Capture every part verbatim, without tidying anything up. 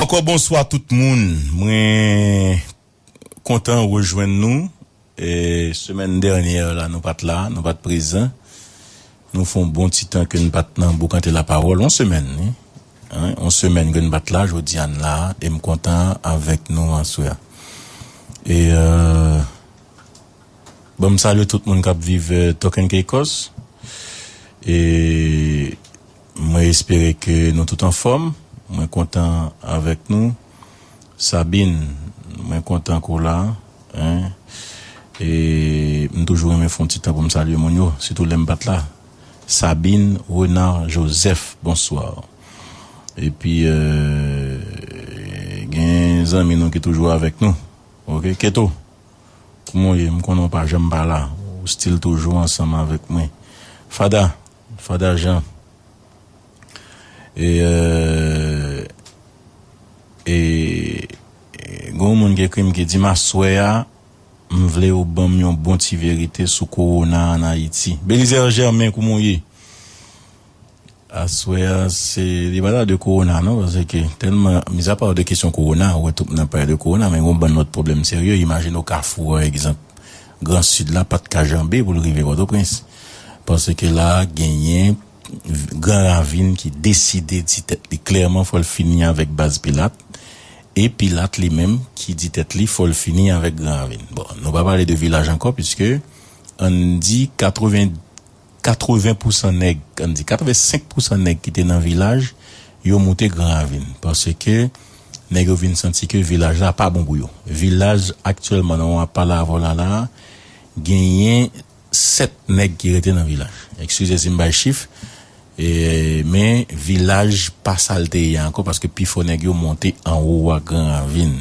Ankò bonswa tout moun. Mwen kontan rejwenn nou. E, semèn dènyè la, nou pa t la, nou pa t prezan. Nou fè yon bon ti tan ke n pa t nan boukante lapawòl. Yon semèn, wi. Hein, yon semèn ke n pa t la, jodi a n la, e m kontan avèk nou aswè a. E, euh, Bon, m salye tout moun k ap viv, euh, Talk and Caicos. E mwen espere ke nou tout anfòm. Mwen kontan avèk nou. Sabine, mwen kontan ke w la, hein. E m toujou renmen fè yon ti tan pou m salye moun yo, sitou lè m pa t la. Sabine Renard Joseph, bonswa. Epi, euh, gen zanmi nou ki toujou avèk nou. Ok, Keto. Kouman w ye? M konnen w pa janm pa la. Ou still toujou ansanm avèk mwen. Fada, Fada Jean. E, euh, e, e, gen yon moun ki ekri m ki di m, aswè a, m vle ou ban m yon bon ti verite sou kowona ann Ayiti. Belizaire Germain, kouman w ye? Aswè a, se, li pa ta de kowona, non, paske tèlman, mizapa de kesyon kowona, ou wè tout moun ap pale de kowona, men gon bann lòt pwoblèm serye. Imajine w Kafou, pa egzanp, Gran Sid la pa t ka janbe pou l rive Pòtoprens. Paske la, genyen Gran Ravin ki deside di tèt li klèman fò l fini avèk baz Pilat, e Pilat li menm ki di tèt li fò l fini avèk Gran Ravin. Bon, nou pa pale de vilaj ankò, piske ann di katreven, katreven pousan nèg, ann di katrevensenk pousan nèg ki te nan vilaj, yo moute Gran Ravin. Paske nèg yo vin santi ke vilaj la pa bon pou yo. Vilaj aktyèlman, nan moman m ap pale avè w la, la, genyen sèt nèg ki rete nan vilaj. Eskize si m bay chif, e, men vilaj pa sa l te ye ankò, paske pifò nèg yo monte anwo a Gran Ravin.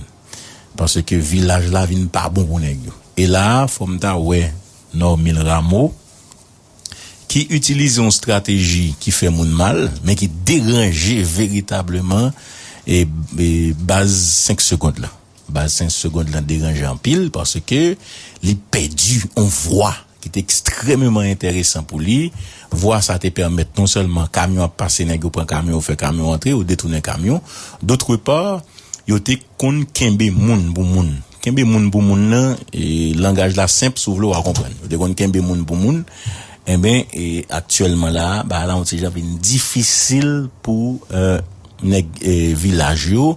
Paske vilaj la vin pa bon pou nèg yo. E la, fò m ta wè Normil Rameau, ki itilize yon estrateji ki fè moun mal, men ki deranje veritableman, e, e, baz senk segond la. Baz senk segond la deranje anpil, paske li pèdi yon vwa ki te ekstrèmeman enteresan pou li. Vwa sa te pèmèt non sèlman kamyon ap pase, nèg yo pran kamyon, yo fè kamyon antre, yo detounen kamyon. Dòtre pa, yo te konn kenbe moun pou moun. Kenbe moun pou moun nan, e, langaj la senp, si w vle, w a konprann. Yo te konn kenbe moun pou moun. Enben, e, aktyèlman la, bagay la yon ti jan vin difisil pou, e, nèg, e, vilaj yo,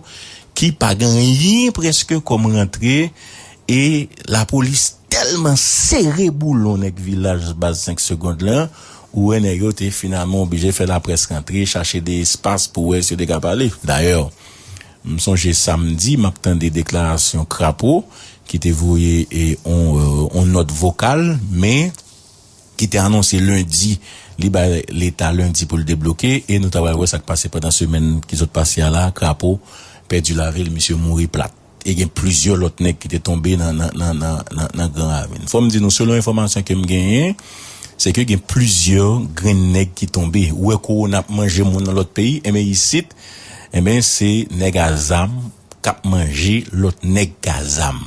ki pa gen anyen prèske kòm rantre, e lapolis tèlman sere boulon nèg vilaj baz senk segond lan, ou wè nèg yo te finalman oblije fè laprès rantre, chache de espas pou wè si yo te ka pale. Dayè, m sonje samdi, m ap tande deklarasyon Crapo, ki te voye, e, on, e, on nòt vokal, men ki te anonse lendi, li bay Leta lendi pou l debloke, e nou ta pral wè sa k pase pandan semèn ki sot pase a la, Crapo pèdi lavi l, misye mouri plat. E gen plizyè lòt nèg ki te tonbe nan, nan, nan, nan, nan, nan Gran Ravin. Fò m di nou, selon enfòmasyon ke m genyen, se ke gen plizyè grenn nèg ki tonbe. Ou wè kowona ap manje moun nan lòt peyi, enben isit, enben se nèg a zam k ap manje lòt nèg k a zam.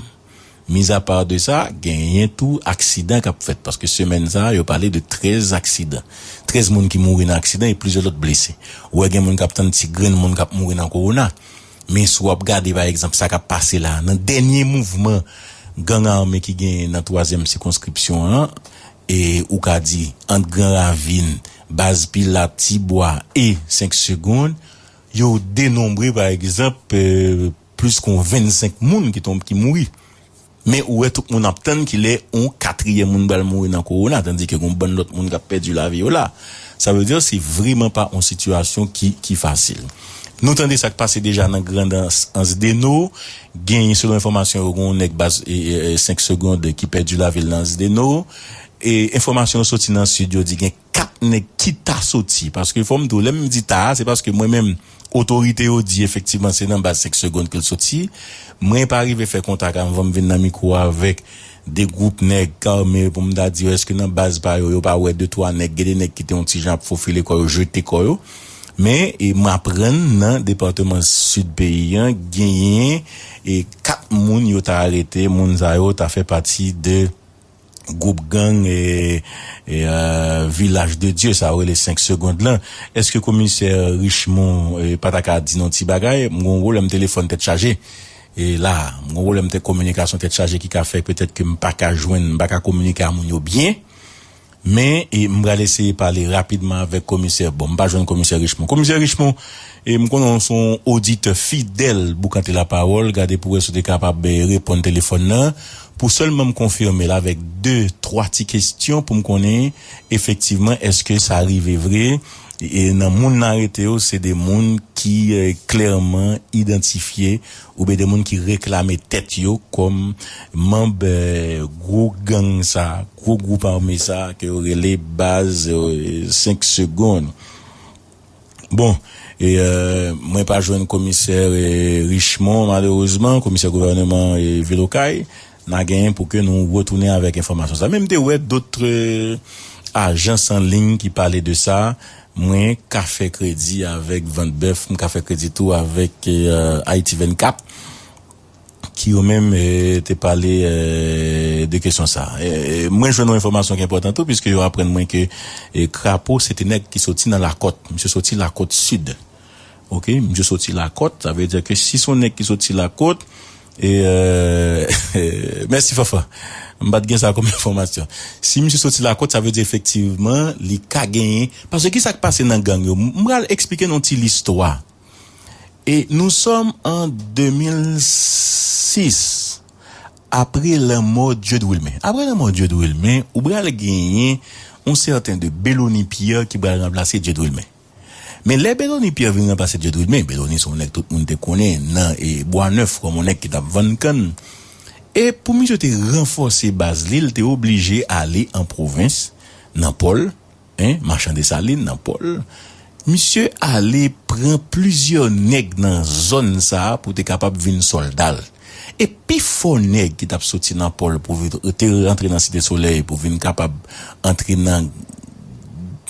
Mizapa de sa, genyen tou aksidan k ap fèt, paske semèn sa a, yo pale de trèz aksidan. Trèz moun ki mouri nan aksidan e plizyè lòt blese. Ou wè gen moun k ap tann ti grenn moun k ap mouri nan kowona. Men si w ap gade, pa egzanp, sa k ap pase la, nan dènye mouvman gang ame ki genyen nan twazyèm sikonskripsyon an, e ou ka di, ant Gran Ravin, Baz Pilat, Tibwa e Senk Segond, yo denonbre, pa egzanp, e, plis ke yon vennsenk moun ki tonbe, ki mouri. Men ou wè tout moun ap tann kilè yon katriyèm moun pral mouri nan kowona, tandike gon bann lòt moun k ap pèdi lavi yo la. Sa vle di se vrèman pa yon sitiyasyon ki, ki fasil. Nou tande sa k pase deja nan Grandans, Anse des Naux, genyen, selon enfòmasyon yo, gon nèg baz, e, e, e, Senk Segond ki pèdi lavi l nan Anse des Naux. E enfòmasyon yo soti nan Sid, yo di gen kat nèg ki ta soti. Paske fò m di w, lè m di ta a, se paske mwen menm, otorite yo di efektivman se nan baz Senk Segond ke l soti. Mwen pa rive fè kontak anvan m vin nan mikwo avèk de gwoup nèg ame pou m ta di yo èske nan baz pa yo, yo pa wè de twa nèg, gen de nèg ki te yon ti jan ap fofile kò yo, jete kò yo. Men, e, m aprann nan depatman Sid peyi an, genyen, e, kat moun yo ta arete, moun sa yo ta fè pati de gwoup gang e, e, e, Vilaj de Dye, sa yo rele Senk Segond lan. Èske komisè Richemond e, pa ta ka di nou ti bagay? M gen yon pwoblèm telefòn tèt chaje. E la, m gen yon pwoblèm tèt kominikasyon tèt chaje ki ka fè petèt ke m pa ka jwenn, m pa ka kominike a moun yo byen. Men, e, m pral eseye pale rapidman avèk komisè. Bon, m pa jwenn komisè Richemond. Komisè Richemond, e, m konnen w se yon oditè fidèl Boukante Lapawòl. Gade pou wè si w te kapab e, reponn telefòn nan. Pou sèlman m konfime l avèk de, twa ti kesyon pou m konnen efektivman èske sa rive vre. E nan moun nan arete yo, se de moun ki e, klèman idantifye oubyen de moun ki reklame tèt yo kòm manb e, gwo gang sa, gwo gwoup ame sa ke yo rele baz e, Senk Segond. Bon, e, e, mwen pa jwenn komisè e, Richemond, malerezman, komisè gouvènman e, Vil Okay. N a genyen pou ke nou retounen avèk enfòmasyon sa. Men m te wè dòt e, ajans an liy ki pale de sa. Mwen ka fè kredi avèk Vant Bèf, m ka fè kredi tou avèk e, Ayiti vennkat, ki yo menm e, te pale e, de kesyon sa. E, e, mwen jwenn yon enfòmasyon ki enpòtan tou, piske yo aprann mwen ke e, Krapo se te nèg ki soti nan Lakòt. Misye soti Lakòt Sid. Ok, misye soti Lakòt, sa vle di ke si se yon nèg ki soti Lakòt, e, e, mèsi Fafa. M pa t gen sa kòm enfòmasyon. Si misye soti Lakòt, sa vle di efektivman, li ka genyen. Paske ki sa k pase nan gang yo? M pral eksplike nou ti listwa. E nou sòm an de mil sis, apre lanmò Dieude Wilmé. Apre lanmò Dieude Wilmé, ou pral genyen yon sèten de Belony Pierre ki pral ranplase Dieude Wilmé. Men lè Belony Pierre vin ranplase Dieude Wilmé, Belony se yon nèg tout moun te konnen nan e, Bwa Nèf kòm yon nèg ki t ap vann kann. E pou misye te ranfòse baz li, li te oblije ale an pwovens, nan Pòl, en, Machan Desalin, nan Pòl. Misye ale pran plizyè nèg nan zòn sa a pou te kapab vin sòlda l. E pi fò nèg ki t ap soti nan Pòl pou vin, te rantre nan Site Solèy pou vin kapab antre nan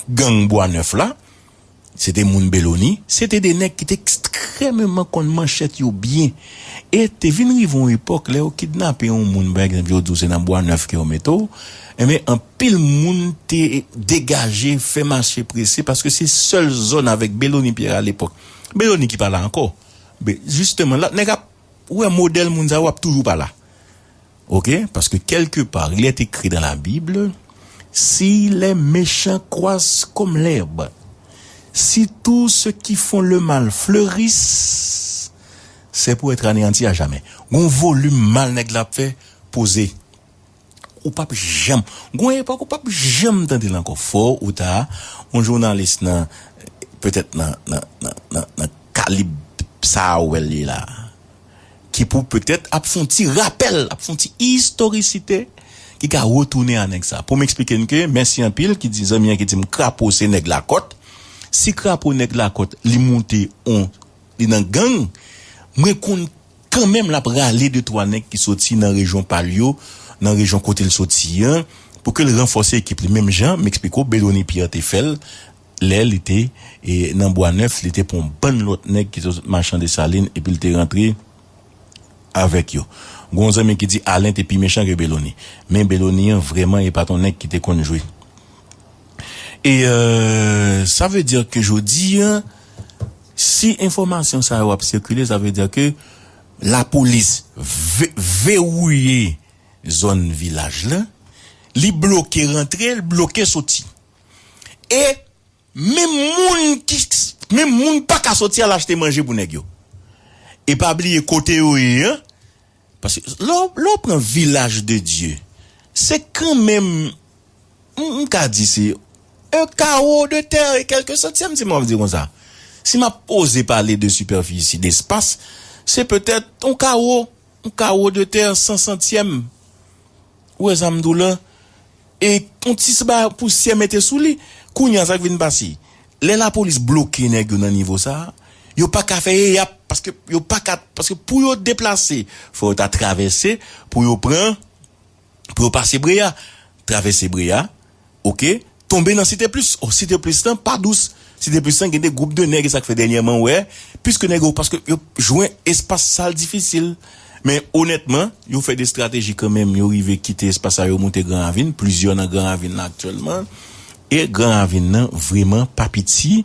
gang Bwa Nèf la, se te moun Belony, se te de nèg ki te ekstrèmeman konn manchèt yo byen. E te vin rive yon epòk, lè yo kidnape yon moun, pa egzanp, yo di w se nan Bwa Nèf ke yo mete w, enben, anpil moun te degaje, fè mache prese, paske se sèl zòn avèk Belony Pierre alepòk. Belony ki pa la ankò. Be, jisteman, la, nèg ap, ou wè modèl moun sa yo ap toujou pa la. Ok? Parce que quelque part, il est écrit dans la Bible, si les méchants croissent comme l'herbe, si tous ceux qui font le mal fleurissent, c'est pour être anéanti à jamais. Gon volim mal nèg la ap fè, poze. Ou p ap janm, gon epòk ou p ap janm tande l ankò. Fò ou ta, yon jounalis nan, petèt nan, nan, nan, nan, nan kalib sa a ou wè l ye la, ki pou petèt ap fè yon ti rapèl, ap fè yon ti istorisite ki ka retounen a nèg sa. Pou m eksplike n ke, mèsi anpil, ki di zanmi an ki di m Krapo se nèg Lakòt. Si Krapo nèg Lakòt, li moute on, li nan gang, mwen konn kanmenm l ap rale de twa nèg ki soti nan rejyon pa l yo, nan rejyon kote l soti an, pou ke l ranfòse ekip li. Menm jan, m eksplike w, Belony Pierre te fè l, lè li te, e, nan Bwa Nèf, li te pran yon bann lòt nèg ki sot Machan Desalin, epi l te rantre avèk yo. Gon zanmi ki di Alen te pi mechan ke Belony. Men Belony an, vrèman, e pa t yon nèg ki te konn jwe. E, euh, sa vle di ke jodi an, si enfòmasyon sa yo ap sikile, sa vle di ke lapolis ve-, vewouye zòn vilaj la, li bloke rantre, li bloke soti. E menm moun ki, menm moun pa ka soti al achte manje pou nèg yo. E pa bliye kote yo ye an, paske lè w, lè w pran Vilaj de Dye, se kanmenm, m, m ka di se un carreau de terre et quelques centièmes, si m ap di konsa. Si m ap oze pale de sipèfisi, despas, se petèt yon kawo, yon carreau de terre san santyèm. Ou wè sa m di w la? E yon ti sba pousyè mete sou li. Kounye a, sa k vin pase? Lè lapolis bloke nèg yo nan nivo sa a, yo pa ka fè yap, paske yo pa ka, paske pou yo deplase, fò yo ta travèse, pou yo pran, pou yo pase Brea, travèse Brea, oke, tonbe nan Site Plis. O, Site Plis lan pa dous. Site Plis lan gen de gwoup de nèg, e sa k fè dènyèman, w wè, piske nèg yo, paske yo jwenn espas sal difisil. Men onètman, yo fè de estrateji kanmenm, yo rive kite espas sa, yo moute Gran Ravin, plizyè nan Gran Ravin nan aktyèlman. E Gran Ravin nan vrèman pa piti,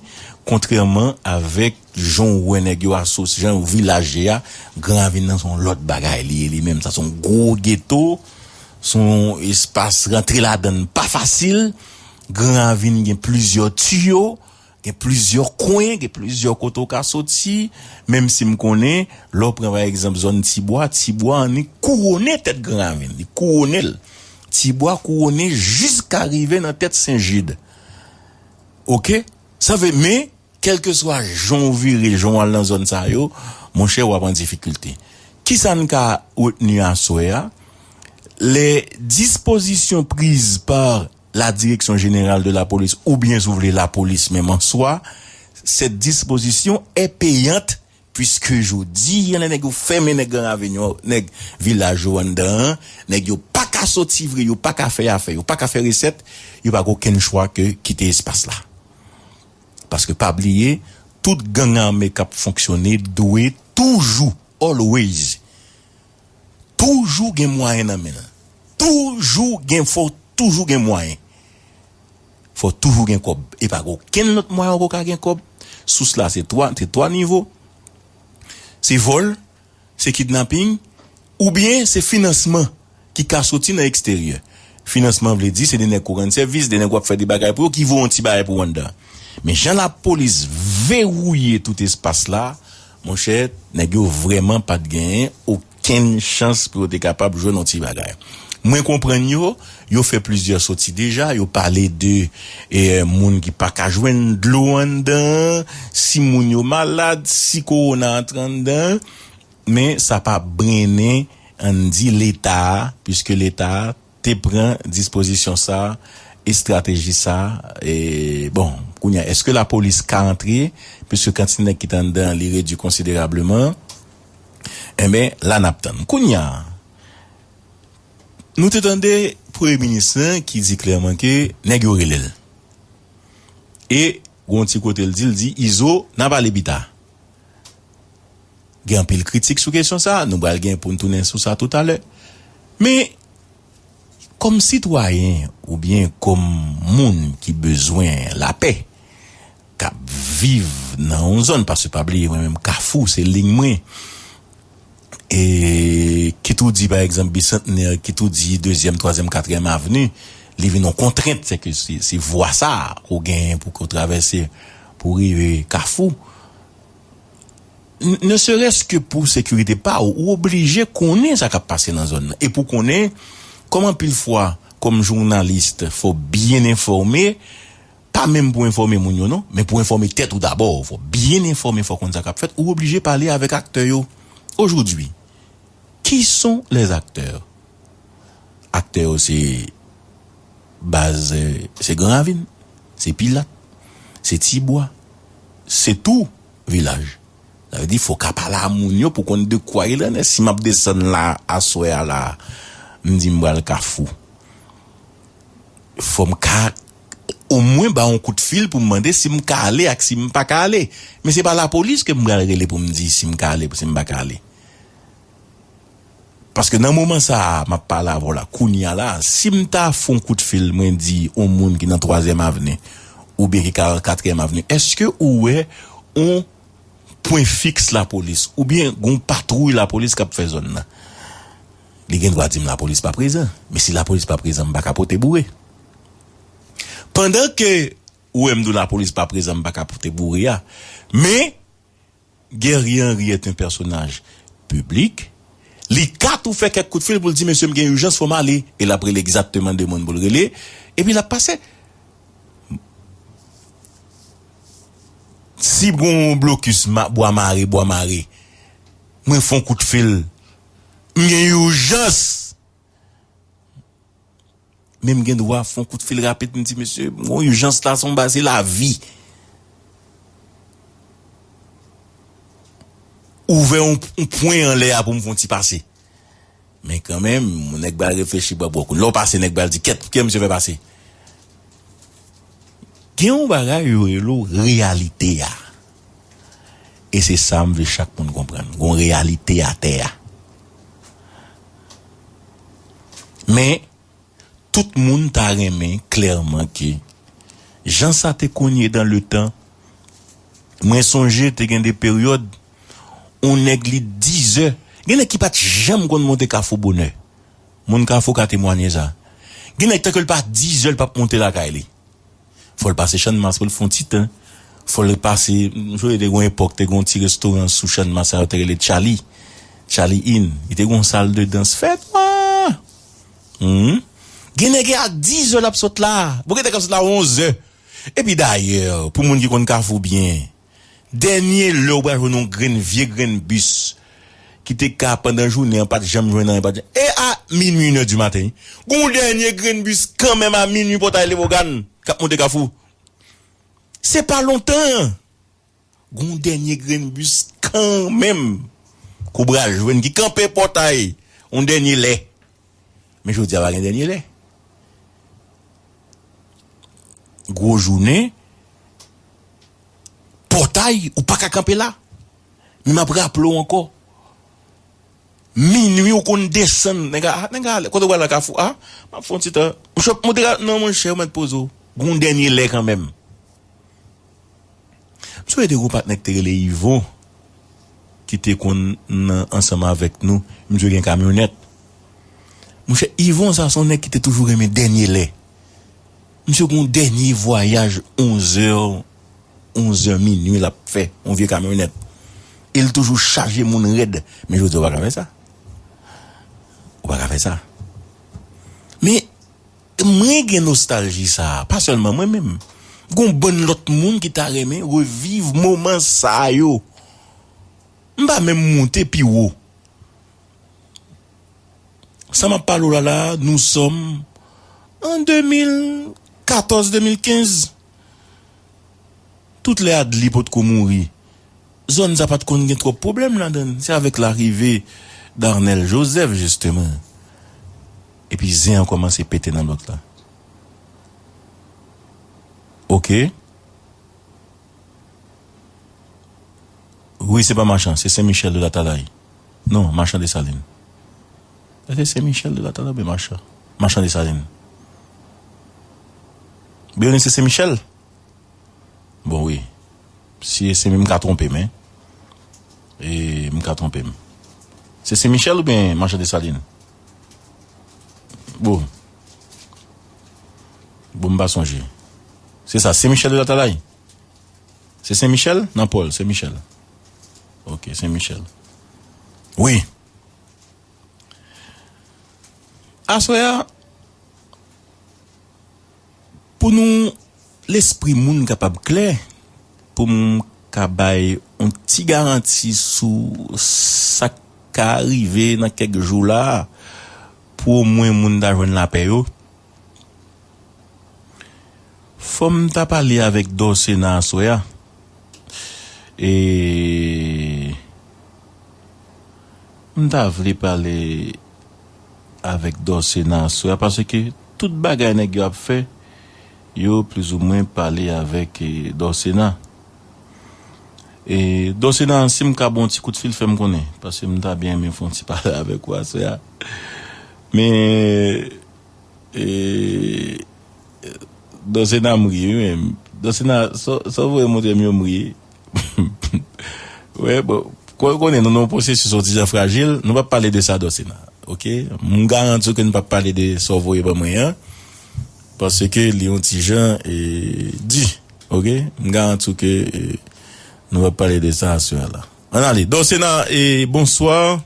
kontrèman avèk jan w wè nèg yo asosye, jan yo vilaj ye a, Gran Ravin nan se yon lòt bagay li ye li menm. Sa se yon gwo geto, se yon espas rantre ladan l pa fasil. Gran Ravin gen plizyè tiyo, gen plizyè kwen, gen plizyè kote w ka soti. Menm si m konnen, lè w pran pa egzanp zòn Tibwa, Tibwa annik kouwone tèt Gran Ravin, li kouwone l. Tibwa kouwone jiska rive nan tèt Sen Jid. Oke? Sa vle, men, kèlkeswa jan w vire, jan w al nan zòn sa yo, monchè, w ap an difikilte. Kisa n ka retni aswè a? Les dispositions prises par la Direction Générale de la Police, oubyen, si w vle, lapolis menm an swa, cette disposition est payante, puisque jodi a, lè nèg yo fèmen nèg Gran Ravin yo, nèg vilaj yo anndan an, nèg yo pa ka soti vre, yo pa ka fè afè, yo pa ka fè resèt, yo pa gen okenn chwa ke kite espas la. Paske pa bliye, tout gang ame k ap fonksyone dwe toujou, always, toujou gen mwayen nan men l. Toujou gen, fò toujou gen mwayen. Fò toujou gen kòb. E pa gen okenn lòt mwayen ou ka gen kòb. Sous la se twa, se twa nivo. Se vòl, se kidnaping, oubyen se finansman ki ka soti nan eksteryè. Finansman vle di se de nèg k ou rann sèvis, de nèg w ap fè de bagay pou yo ki voye yon ti bagay pou ou anndan. Men jan lapolis vewouye tout espas la, monchè, nèg yo vrèman pa t genyen okenn chans pou yo te kapab jwenn yon ti bagay. Mwen konprann yo, yo fè plizyè soti deja, yo pale de, e, moun ki pa ka jwenn dlo anndan, si moun yo malad, si kowona antre anndan, men sa pa brennen, ann di, Leta a, piske Leta a te pran dispozisyon sa, estrateji sa, e, bon, kounye a, èske lapolis ka antre, piske kantite nèg ki t anndan, li redui konsiderableman, enben, la n ap tann. Kounye a, nou te tande premye minis lan ki di klèman ke nèg yo rele l. E, gon ti kote l di, l di, Izo, n a pale pita. Gen anpil kritik sou kesyon sa, nou pral gen pou n tounen sou sa toutalè. Men, kòm sitwayen oubyen kòm moun ki bezwen lapè, k ap viv nan yon zòn, paske pa bliye mwen menm Kafou, se liy mwen. E kit ou di, pa egzanp, Bisantnè, kit ou di dezyèm, twazyèm, katriyèm avni, li vin yon kontrent, sèke se, se vwa sa a ou genyen pou ke w travèse pou rive Kafou. N-, ne serait-ce que pou sekirite pa w, ou oblije konnen sa k ap pase nan zòn nan. E pou konnen, kòm anpil fwa, kòm jounalis, fò w byen enfòme, pa menm pou enfòme moun yo non, men pou enfòme tèt ou dabò. Fò w byen enfòme, fò w konn sa k ap fèt, ou oblije pale avèk aktè yo. Aujourd'hui, qui sont les acteurs? Aktè yo se baz, eh, se Gran Ravin, se Pilat, se Tibwa, se tou vilaj. Sa vle di, fò w ka pale a moun yo pou konn de kwa il en est. Si m ap desann la, aswè a la, m di m pral Kafou. Fò m ka omwen ba yon kout fil pou m mande si m ka ale ak si m pa ka ale. Men se pa lapolis ke m pral rele pou m di si m ka ale, si m pa ka ale. Paske nan moman sa a, m ap pale avè w la, kounye a la, si m ta fè yon kout fil, mwen di yon moun ki nan twazyèm avni, oubyen ki ka nan katriyèm avni, èske ou wè yon pwen fiks lapolis, oubyen yon patwouy lapolis k ap fè zòn nan? Li gen dwa di m lapolis pa prezan. Men si lapolis pa prezan, m pa ka pote boure. Pandan ke ou wè m di w lapolis pa prezan, m pa ka pote boure a. Men, Guerrier Henry est un personnage public. Li ka tou fè kèk kout fil pou l di, "Mesye, m gen ijans, fò m ale." E l ap rele egzakteman de moun pou l rele. Epi l ap pase. Si gon blokis, ma-, bwa mare, bwa mare. Mwen fè yon kout fil. M gen ijans. Men m gen dwa fè yon kout fil rapid, m di, "Mesye, m gon ijans la, se yon bagay, se lavi." Ouvè yon, yon pwen anlè a pou m fè yon ti pase. Men kanmenm, nèg ba reflechi bwa bwa koun. Lè w pase, nèg ba di, "Kèt, kè misye fè pase?" Gen yon bagay yo rele w reyalite a. E se sa m vle chak moun konprann. Gon reyalite atè a. Men, tout moun ta renmen klèman ke jan sa te konn ye dan le tan, mwen sonje te gen de peryòd, yon nèg li dizè, gen nèg ki pa t janm konn monte Kafou bonè. Moun Kafou ka temwanye sa. Gen nèg tanke l pa dizè l p ap monte lakay li. Fò l pase Channmas pou l fè yon ti tan. Fò l pase, m sonje te gen yon epòk, te gen yon ti restoran sou Channmas sa yo te rele Charlie. Charlie Inn. Li te gen yon sal de dans fèt. Hmm. Gen nèg a dizè l ap sot la. Bon, gen nèg k ap sot la onzè. Epi dayè, pou moun ki konn Kafou byen, dènye lè ou pral jwenn yon grenn vye grenn bis ki te ka pandan jounen an pa t janm jwenn anyen, pa t janm, e a minwi, inè di maten, gon dènye grenn bis kanmenm a minwi Pòtay Lewogàn k ap monte Kafou. Se pa lontan. Gon dènye grenn bis kanmenm ke w pral jwenn ki kanpe Pòtay yon dènye lè. Men jodi a pa gen dènye lè. Gwo jounen, Pòtay, ou pa ka kanpe la. Men m ap raple w ankò. Minwi ou konn desann. Nèg a, ah, nèg a, kote w pral la Kafou? Ah, m ap fè yon ti tan. Monchè, monte ka, non, monchè, ou mèt poze w. Gon dènye lè kanmenm. M sonje te gon patnè ki te rele Yvon, ki te konn nan, ansanm avèk nou. Misye gen kamyonèt. Monchè, Yvon sa, se yon nèg ki te toujou renmen dènye lè. Misye gon dènye vwayaj onzè, onzè minwi l ap fè, yon vye kamyonèt. E l toujou chaje moun rèd. Men jodi a, ou pa ka fè sa. Ou pa ka fè sa. Men, mwen gen nostalji sa a, pa sèlman mwen menm. Gon bann lòt moun ki ta renmen reviv moman sa yo. M pa menm monte pi wo. Sa m ap pale w la la, nous sommes en deux mille quatorze, deux mille quinze. Tout lè Adli potko mouri, zòn sa pa t konn gen twòp pwoblèm ladan l. Se avèk larive Darnel Joseph, jisteman. Epi zen an kòmanse pete nan lòt la. Oke. Wi, se pa Machan, se Sen Michèl de Latalay. Non, Machan Desalin. Èske se Sen Michèl de Latalay oubyen Machan? Machan Desalin. Berlin, se Sen Michèl? Bon, wi. Si se, m ka twonpe, men. E, m ka twonpe m. Se Sen Michèl oubyen Machan Desalin? Bon. Bon, m pa sonje. Se sa, Sen Michèl de Latalay? Se Sen Michèl? Nan Pòl, Sen Michèl. Oke, Sen Michèl. Wi. Aswè a, pou nou, lespri moun kapab klè, pou m ka bay yon ti garanti sou sa k ka rive nan kèk jou la, pou omwen moun ta jwenn lapè yo. Fò m ta pale avèk Dòsena aswè a. E m ta vle pale avèk Dòsena aswè a, paske tout bagay nèg yo ap fè, yo plizoumwen pale avèk, e, Dòsena. E Dòsena, si m ka ba w yon ti kout fil, fè m konnen, paske m ta byen renmen fè yon ti pale avèk ou aswè a. Men, e, Dòsena m ri, wi, men Dòsena, sa, sa w voye montre m yo, m ri. Wi, bon, konnen nou nan yon pwosesis yon ti jan frajil, nou p ap pale de sa, Dòsena. Oke? M garanti w ke nou p ap pale de sa w voye ban mwen an, paske li yon ti jan, e, di. Oke? M garanti w ke, e, nou p ap pale de sa aswè a la. Ann ale. Dòsena, e, bonswa.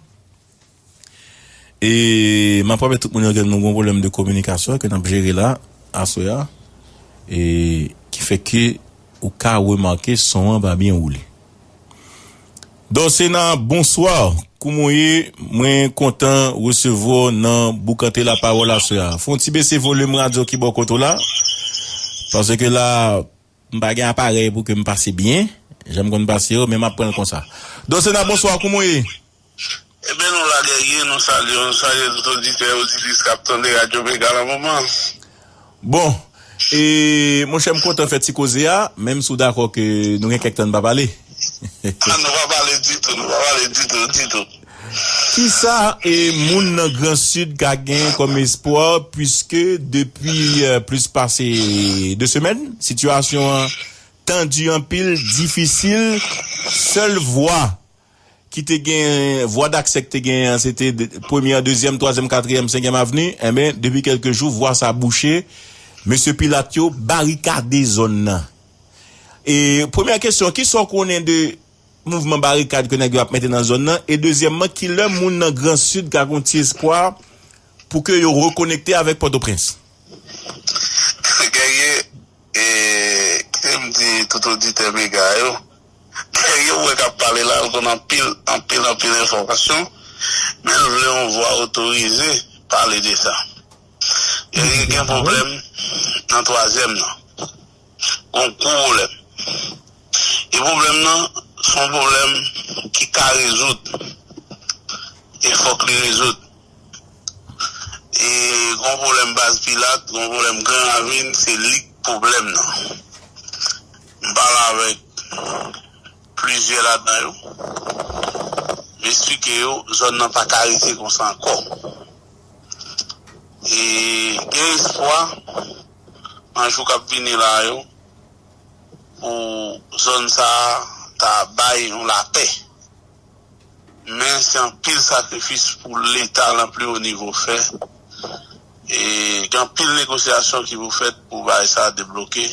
E m ap raple tout moun yo ke nou gen yon pwoblèm de kominikasyon ke n ap jere la, aswè a. E ki fè ke ou ka remake son an pa byen woule. Dòsena, bonswa. Kouman w ye? Mwen kontan resevwa w nan Boukante Lapawòl aswè a. Fè yon ti bese volim radyo ki bò kote w la. Paske la, m pa gen aparèy pou ke m pase byen. Jan m konn pase yo, men m ap pran l konsa. Dòsena, bonswa, kouman w ye? Ebyen, nou la, Guerrier, nou salye w, nou salye tout oditè, oditris k ap tande Radyo Mega nan moman. Bon, e, monchè, m kontan fè ti koze a, menm si w dakò ke nou gen kèk tan n pa pale. Ah, nou pa pale ditou, nou pa pale ditou, ditou. Kisa e moun nan Gran Sid ka gen kòm espwa, piske depi eh, plis pase de semèn, sitiyasyon an tandi anpil, difisil, sèl vwa ki te gen, vwa daksè ki te gen an, se te premyè, dezyèm, twazyèm, katriyèm, senkyèm avni, enben, depi kèlke jou, vwa sa bouche, mesye Pilat yo barikade zòn nan. E premyè kesyon, kisa w konnen de mouvman barikad ke nèg yo ap mete nan zòn nan? E dezyèmman, kilè moun nan Gran Sid ka gen ti espwa pou ke yo rekonekte avèk Pòtoprens? Guerrier, e, kite m di tout oditè Mega yo, Guerrier ou wè k ap pale la, l konn anpil, anpil, anpil enfòmasyon, men l vle yon vwa otorize pale de sa. Guerrier gen pwoblèm nan twazyèm nan. Gon gwo pwoblèm. E pwoblèm nan, se yon pwoblèm ki ka rezoud. E fòk li rezoud. E gon pwoblèm Baz Pilat, gon pwoblèm Gran Ravin, se li k pwoblèm nan. M pale avèk plizyè ladan yo. M esplike yo, zòn nan pa ka rete konsa ankò. E gen espwa, nan jou k ap vini la yo, pou zòn sa a ta bay yon lapè. Men se anpil sakrifis pou Leta nan pli wo nivo fè. E gen anpil negosyasyon ki pou fèt pou bagay sa a debloke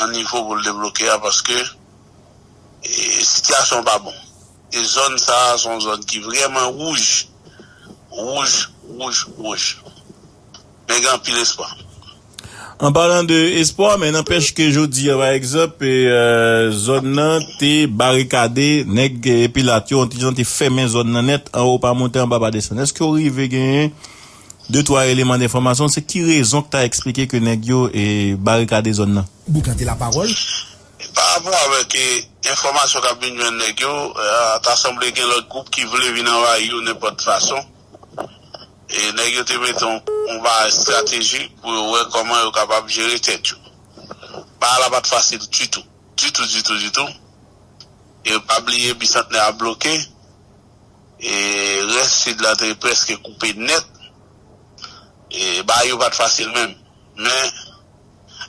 nan nivo pou l debloke a, paske e, sitiyasyon an pa bon. E zòn sa a se yon zòn ki vrèman wouj. Wouj, wouj, wouj. Men gen anpil espwa. An palan de espwa, men nanpèch ke jodi a, pa egzanp, e, zòn nan te barikade, nèg e, Pilat yo, yon ti jan te fèmen zòn nan nèt, anwo pa monte, anba pa desann. Èske w rive genyen de twa eleman denfòmasyon? Se ki rezon k ta eksplike ke nèg yo e, barikade zòn nan? Boukante lapawòl. Pa rapò avèk e, enfòmasyon k ap vin jwenn nèg yo, e, ta sanble gen lòt gwoup ki vle vin anvayi yo nenpòt fason. E nèg yo te mete yon, yon bagay estratejik pou yo wè kòman yo kapab jere tèt yo. Bagay la pa t fasil ditou. Ditou, ditou, ditou. E pa bliye Bisantnè ap bloke. E rès sid la te prèske koupe nèt. E bagay yo pa t fasil menm. Men,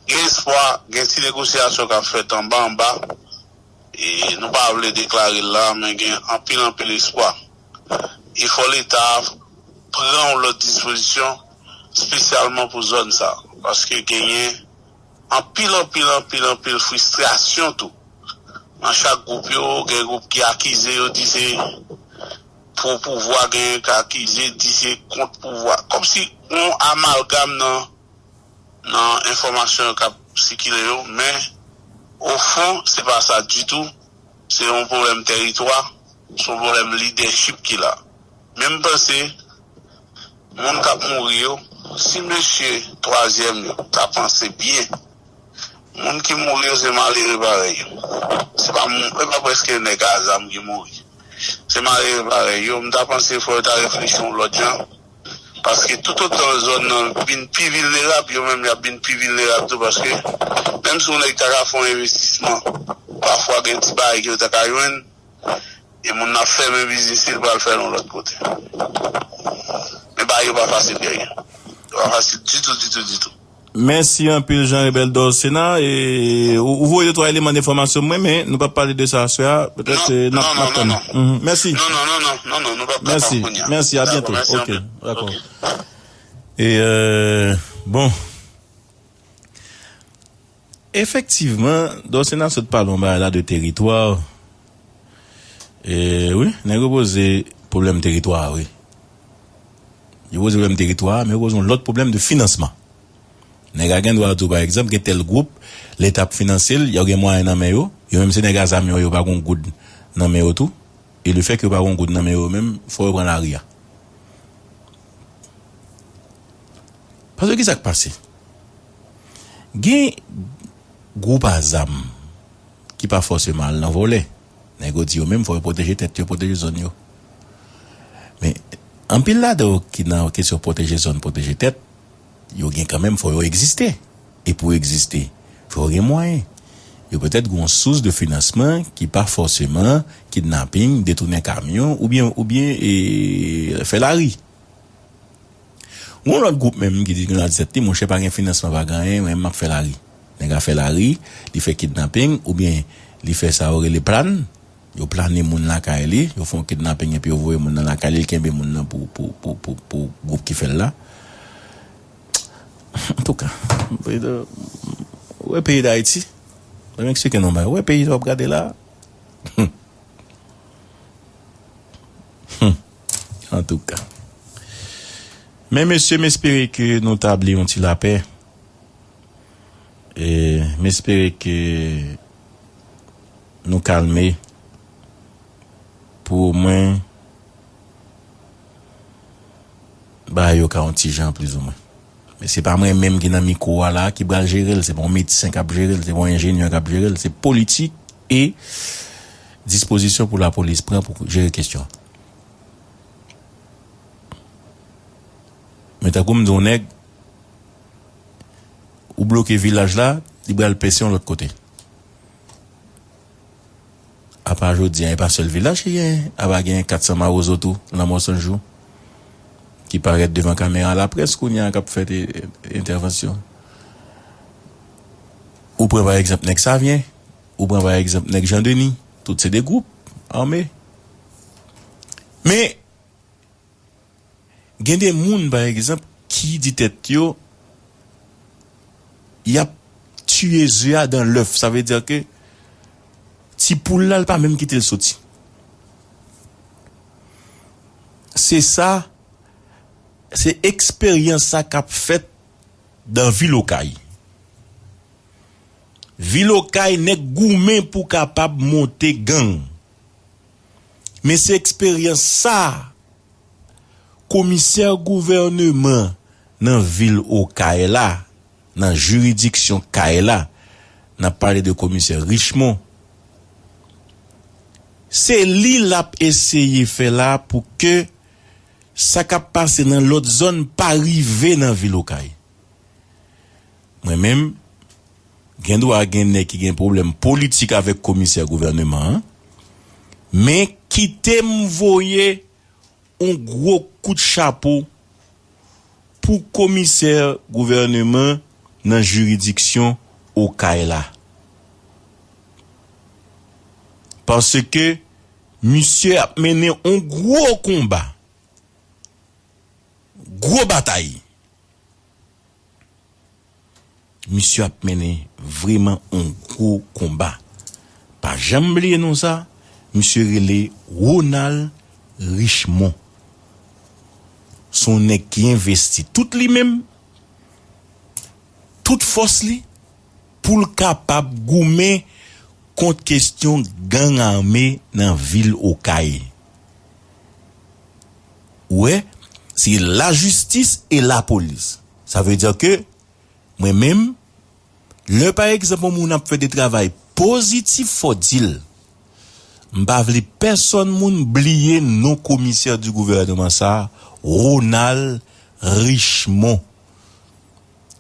gen espwa, gen ti negosyasyon k ap fèt anba anba. E nou pa vle deklare l la, men gen anpil, anpil espwa. E fò Leta pran yon lòt dispozisyon, espesyalman pou zòn sa. Paske genyen anpil, anpil, anpil, anpil fristrasyon tou. Nan chak gwoup yo, gen gwoup ki akize yo, di se pwo pouvwa, genyen ki akize, di se kont pouvwa. Kòmsi yon amalgam nan, nan enfòmasyon yo k ap sikile yo, men, ofon, se pa sa ditou. Se yon pwoblèm tèritwa, se yon pwoblèm lidèchip ki la. Men m panse, moun k ap mouri yo, si mesye twazyèm yo ta panse byen, moun ki mouri yo se malere parèy yo. Se pa moun, e pa prèske nèg a zam ki mouri. Se malere parèy yo. M ta panse fò yo ta reflechi yon lòt jan. Paske toutotan zòn nan vin pi vilnerab, yo menm y ap vin pi vilnerab tou. Paske menm si yon nèg ta ka fè yon envestisman, pafwa gen ti bagay ke yo ta ka jwenn, e moun nan ap fèmen biznis li, li pral fè l yon lòt kote. Men bagay yo pa fasil, Guerrier. Yo pa fasil ditou, ditou, ditou. Mèsi anpil Jean Rebel Dorcena. E, ou, ou voye de twa eleman denfòmasyon mwen, men nou p ap pale de sa aswè a. Petèt e, n ap n ap tann. Mèsi. Non, non, non, non, non, non, nou p ap pale kounye a. Mèsi, a byento. Ok, dakò. E, euh, bon. Efektivman, Dorcena sot pale yon bagay la de teritwa. E, wi, nèg yo poze pwoblèm teritwa, wi. Yo poze pwoblèm teritwa, men yo poze yon lòt pwoblèm de finansman. Nèg la gen dwa di w, pa egzanp, gen tèl gwoup, Leta ap finanse l, yo gen mwayen nan men yo, yo menm se nèg a zam yo, yo pa gon goud nan men yo tou, e lefètke yo pa gon goud nan men yo menm, fò yo pran lari a. Paske kisa k pase? Gen gwoup a zam ki pa fòseman al nan vòlè. Nèg yo di yo menm fò yo pwoteje tèt yo, pwoteje zòn yo. Men, anpil ladan yo ki nan kesyon pwoteje zòn, pwoteje tèt, yo gen kanmenm fò yo egziste. E pou egziste, fò yo gen mwayen. Yo petèt gen yon sous de finansman ki pa fòseman kidnaping, detounen kamyon, oubyen, oubyen, e, fè lari. Yon lòt gwoup menm ki di, ki di nan tèt li, monchè, pa gen finansman, pa gen anyen, mwen, m ap fè lari. Nèg la fè lari, li fè kidnaping, oubyen li fè sa yo rele plan. Yo plane moun lakay li, yo fè yon kidnaping epi yo voye moun nan lakay li, li kenbe moun nan pou, pou, pou, pou, pou gwoup ki fè l la. Antouka, ou wè peyi Dayiti, mwen eksplike nou bagay, ou wè peyi w ap gade la. Antouka. Men mesye, m espere ke nou tabli yon ti lapè. E m espere ke nou kalme pou omwen bagay yo ka yon ti jan plizoumwen. Men se pa mwen menm ki nan mikwo a la ki pral jere l, se pa yon medsen k ap jere l, se pa yon enjenyè k ap jere l, se politik e dispozisyon pou lapolis pran pou jere kesyon an. Men tankou m di yon nèg, ou bloke vilaj la, li pral pèse yon lòt kote. Apa jodi a, e pa sèl vilaj ki gen, apa gen kat san mawozo tou, Lanmò San Jou, ki parèt devan kamera laprès kounye a k ap fè te, entèvansyon. Ou pran pa egzanp nèg Savyen, ou pran pa egzanp nèg Jan Deni, tout se de gwoup ame. Men, gen de moun, pa egzanp, ki di tèt yo, y ap tiye ze a dan lèf. Sa vle di ke ti poul la, l pa menm kite l soti. Se sa, se eksperyans sa k ap fèt dan vil Okay. Vil Okay, nèg goumen pou kapab monte gang. Men se eksperyans sa komisè gouvèneman nan vil Okay la, nan jiridiksyon Kay la, n ap pale de komisè Richemond, se li l ap eseye fè la pou ke sa k ap pase nan lòt zòn pa rive nan vil Okay. Mwen menm, gen dwa gen nèg ki gen pwoblèm politik avèk komisè gouvèneman an, men kite m voye yon gwo kout chapo pou komisè gouvèneman nan jiridiksyon Okay la. Paske misye ap mennen yon gwo konba, gwo batay. Misye ap mennen vrèman yon gwo konba. Pa janm bliye non sa, misye rele Ronald Richemond. Se yon nèg ki envesti tout li menm, tout fòs li, pou l kapab goumen kont kesyon gang ame nan vil Okay. Ou wè, se lajistis e lapolis. Sa vle di ke mwen menm, lè pa egzanp yon moun ap fè de travay pozitif, fò di l. M pa vle pèsonn moun bliye non komisè di gouvèneman sa, Ronald Richemond.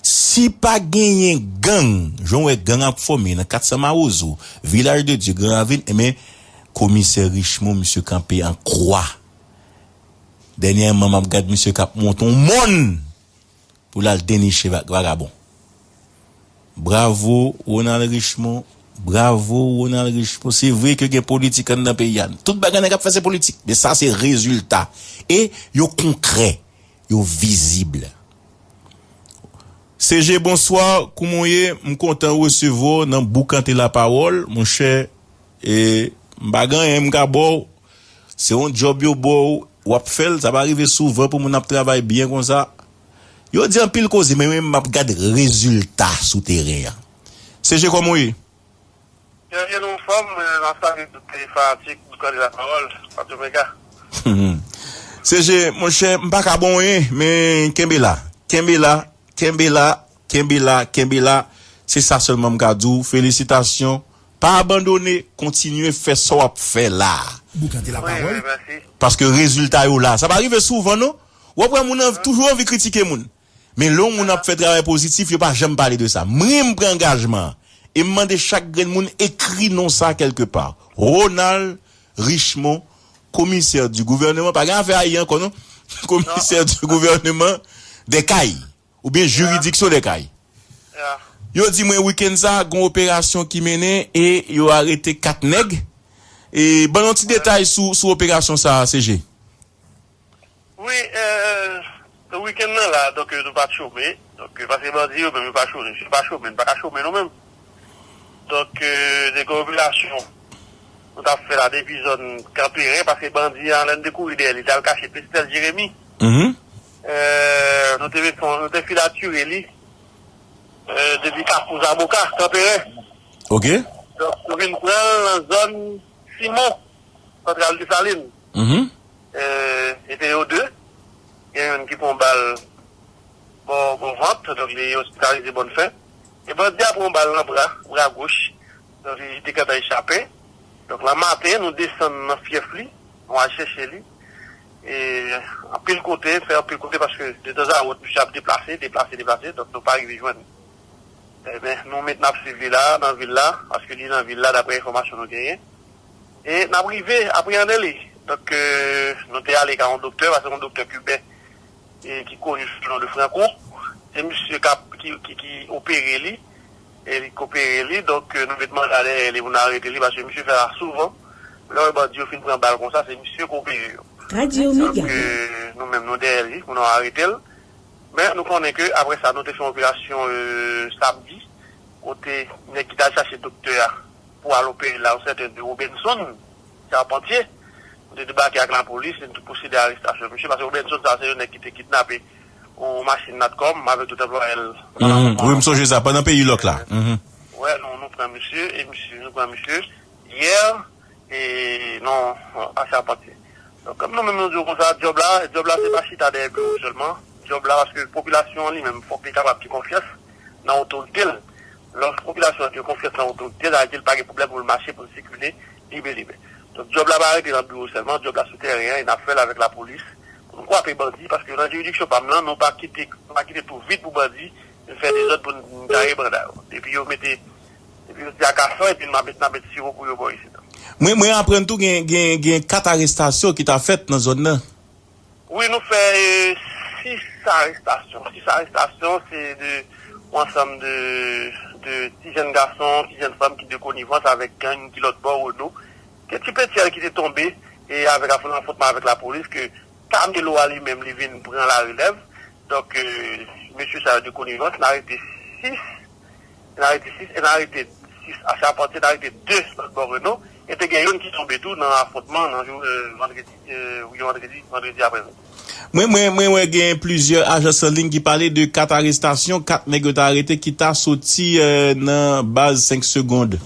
Si pa genyen gang, jan w wè gang ap fòme nan kat san Mawozo, Vilaj de Dye, Gran Ravin, enben, komisè Richemond, misye kanpe an kwa. Dènyèman, m ap gad misye k ap monte yon mòn pou l al deniche va-, vagabon. Bravo, Ronald Richemond. Bravo, Ronald Richemond. Se vre ke gen politik anndan peyi a. Tout bagay nèg ap fè se politik. Men sa se rezilta. E yo konkrè. Yo vizib. C G, bonswa. Kouman w ye? M kontan resevwa w nan Boukante Lapawòl, monchè. E m pa gen anyen m ka ba w. Se yon djòb yo ba w, w ap fè l. Sa pa rive souvan pou moun ap travay byen konsa. Yo di anpil koze, men mwen m ap gad rezilta sou teren an. C G, kòman w ye? Byen, byen, nou anfòm, mwen, m ap salye tout fanatik Boukante Lapawòl, Patro Mega. C G, monchè, m pa ka ba w anyen, men kenbe la. Kenbe la, kenbe la, kenbe la, kenbe la. Se sa sèlman m ka di w. Felisitasyon. Pa abandone, kontinye fè sa w ap fè la. Boukante Lapawòl. Wi, wi, mèsi. Paske rezilta yo la. Sa pa rive souvan, non. W ap wè moun an toujou anvi kritike moun. Men lè yon moun ap fè travay pozitif, yo pa janm pale de sa. Mwen, m pran angajman an. E m mande chak grenn moun ekri non sa kèlkepa. Ronald Richemond, commissaire du gouvernement, pa gen afè ayi ankò non. Commissaire du gouvernement des Cayes, oubyen jiridiksyon des Cayes. Yo di mwen wikenn sa, gon operasyon ki mennen e yo arete kat nèg. E ban yon ti detay sou, sou operasyon sa, C G. Wi, euh, wikenn nan la, donk, euh, nou pa t chome. Donk, euh, paske bandi yo menm, yo pa chome, yo pa chome, nou pa ka chome nou menm. Donk, euh, de operasyon nou t ap fè la depi zòn Kanperen, paske bandi a, lè n te kouri dèyè li, t al kache Pestèl Jeremi. Euh, nou te met, nou te filatire li, euh, depi Kafou Zaboka, Kanperen. Ok. Donk, nou vin pran l nan zòn Simon, Santral Desalin. Mhm. Euh, e te yo de. Gen youn ki pran bal bò, bò vant, donk li ospitalize bòn fen. E bandi a pran bal nan bra, bra goch. Donk li te gentan echape. Donk lan maten, nou desann nan fyèf li, nou al chèche li. E anpil kote, fè anpil kote, paske detanzawòt, misye ap deplase, deplase, deplase, donk nou pa rive jwenn li. Ebyen, nou met n ap swiv li la, nan vil la, paske li nan vil la, daprè enfòmasyon nou genyen. E n ap rive apreyande li. Donk, euh, nou te ale ka yon doktè, paske yon doktè kiben, e ki koni sou non de Franco. Se misye k ap, ki, ki, ki opere li. E li k opere li, donk, euh, nou met manda dèyè li pou n arete li, paske misye fè sa souvan. Lè w wè bandi yo fin pran bal konsa, se misye k opere yo. Donk, euh, nou menm, nou dèyè li, pou nou arete l. Men, nou konnen ke, apre sa, nou te fè yon operasyon, euh, samdi, kote nèg ki t al chache doktè a pou al opere la, yon sèten de Robenson Charpentier, nou te debake ak lapolis, e nou te pwosede a arestasyon misye, paske Robenson sa, se yon nèg ki te kidnape yon machin Natcom avèk tout anplwaye l. Mhm. Wi, m sonje sa, pandan peyi lòk la. Mhm. Wè, nou, nou pran misye, e misye, nou pran misye yè, e non, a Charpentier. Donk, kòm nou menm nou di w konsa, djòb la, djòb la se pa chita dèyè biwo sèlman. Djòb la, paske popilasyon an li menm, fòk li kapab gen konfyans nan otorite l. Lòske popilasyon an gen konfyans nan otorite l, sa vle di l pa gen pwoblèm pou l mache, pou l sikile libe, libe. Donk, djòb la pa rete nan biwo sèlman, djòb la sou tèren an, e n ap fè l avèk lapolis. Pou n kwape bandi, paske nan jiridiksyon pa m lan, nou pa kite, nou pa kite tou vid pou bandi vin fè dezòd pou n taye banda yo. Depi yo mete, depi yo di akasan, epi n ap met, n ap met siwo pou yo bò isit. Mwen, mwen aprann tou gen, gen, gen kat arestasyon ki ta fèt nan zòn nan. Wi, nou fè, euh, sis arestasyon. Sis arestasyon, se de yon ansanm de, de ti jèn gason, ti jèn fanm ki de konivans avèk gang ki lòt bò, Renault. Gen ti petyèl ki te tonbe, e avèk afwontman avèk lapolis, ke Camelo a li menm, li vin pran larelèv. Donk, euh, mesye sa yo de konivans, n arete sis, n arete sis, e n arete sis a Charpentier, n arete de lòt bò Renault, e te gen youn ki tonbe tou nan afwontman nan jou, euh, vandredi, euh, wi, vandredi, vandredi aprèmidi. Mwen, mwen, mwen wè gen plizyè ajans an liy ki pale de kat arestasyon, kat nèg yo ta arete ki ta soti, euh, nan baz senk Segond.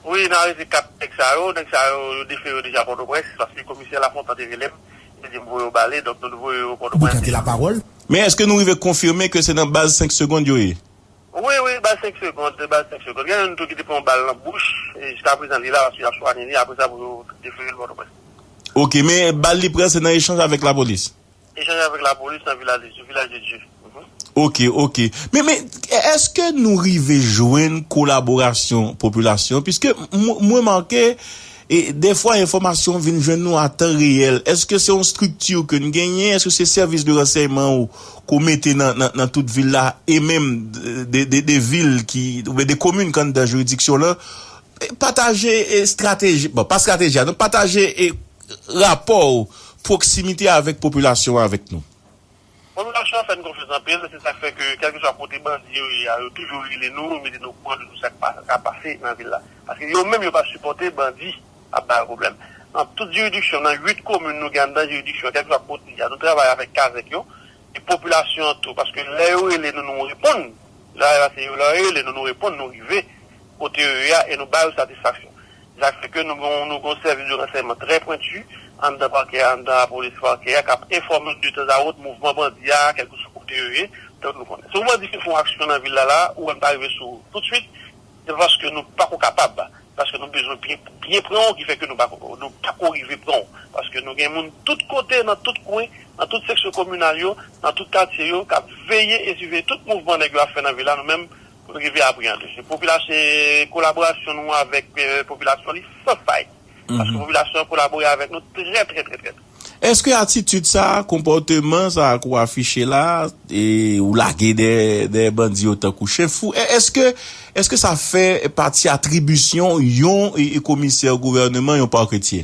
Wi, n arete kat nèg sa yo, nèg sa yo, yo defere yo deja Pòtoprens, paske komisè Lafontan te rele m, li te di m voye yo bale, donk nou voye yo Pòtoprens. Boukante lapawòl. Men èske nou rive konfime ke se nan baz senk Segond yo ye? Wi, wi, baz senk Segond, baz senk Segond. Gen youn tou ki te pran yon bal nan bouch, e jiskaprezan li la, paske y ap swanye li, apre sa pou yo defere l Pòtoprens. Ok, men bal li pran se nan echanj avèk lapolis? Echanj avèk lapolis nan Vilaj de, sou Vilaj de Dye. Mhm. Ok, ok. Men, men, èske nou rive jwenn kolaborasyon popilasyon? Piske m, m remake, e, defwa enfòmasyon vin jwenn nou a tan reyèl. Èske se yon estrikti ke n genyen? Èske se sèvis de ransèyman ou, ke w mete nan, nan, nan tout vil la? E menm de, de, de vil ki, oubyen de komin ki anndan jiridiksyon lan? Pataje, e, estrateji, bon, pa estrateji a, non, pataje, e, rapò w, pwoksimite avèk popilasyon an avèk nou. Popilasyon an fè n konfyans anpil, se sa k fè ke kèlkeswa kote bandi yo ye a, yo toujou rele nou, mete nou okouran de tout sa k pa, ka pase nan vil la. Paske yo menm yo pa sipòte bandi ap ba yo pwoblèm. Nan tout jiridiksyon, nan uit komin nou gen anndan jiridiksyon, kèlkeswa kote y a, nou travay avèk kazèk yo, e popilasyon an tou, paske lè yo rele nou, nou reponn. Lè yo rele nou, nou reponn, nou rive kote yo ye a e nou ba yo satisfaksyon. Sa k fè ke nou gon, nou gon sèvis de ransèyman trè pwenti anndan pakè a, anndan lapolis pakè a, k ap enfòme nou detanzawòt mouvman bandi a, kèlkeswa kote yo ye, donk nou konnen. Si yon bandi fin fè yon aksyon nan vil la la, ou wè n pa rive sou ou toutswit, se paske nou pako kapab, paske nou bezwen byen, byen pran w, ki fè ke nou pako, nou pako rive pran w. Paske nou gen moun tout kote, nan tout kwen, nan tout seksyon kominal yo, nan tout katye yo, k ap veye e siveye tout mouvman nèg yo ap fè nan vil la, nou menm, rive apreyande. Se popilasyon, kolaborasyon nou avèk, eh, popilasyon li san fay. Paske popilasyon an kolabore avèk nou trè, trè, trè, trè, trè. Èske atitid sa a, konpòteman sa a ke w afiche la, e ou lage dèyè, dèyè bandi yo tankou chen fou, è-, èske, èske sa fè pati atribisyon yon, e, e komisè gouvèneman, yon paketye?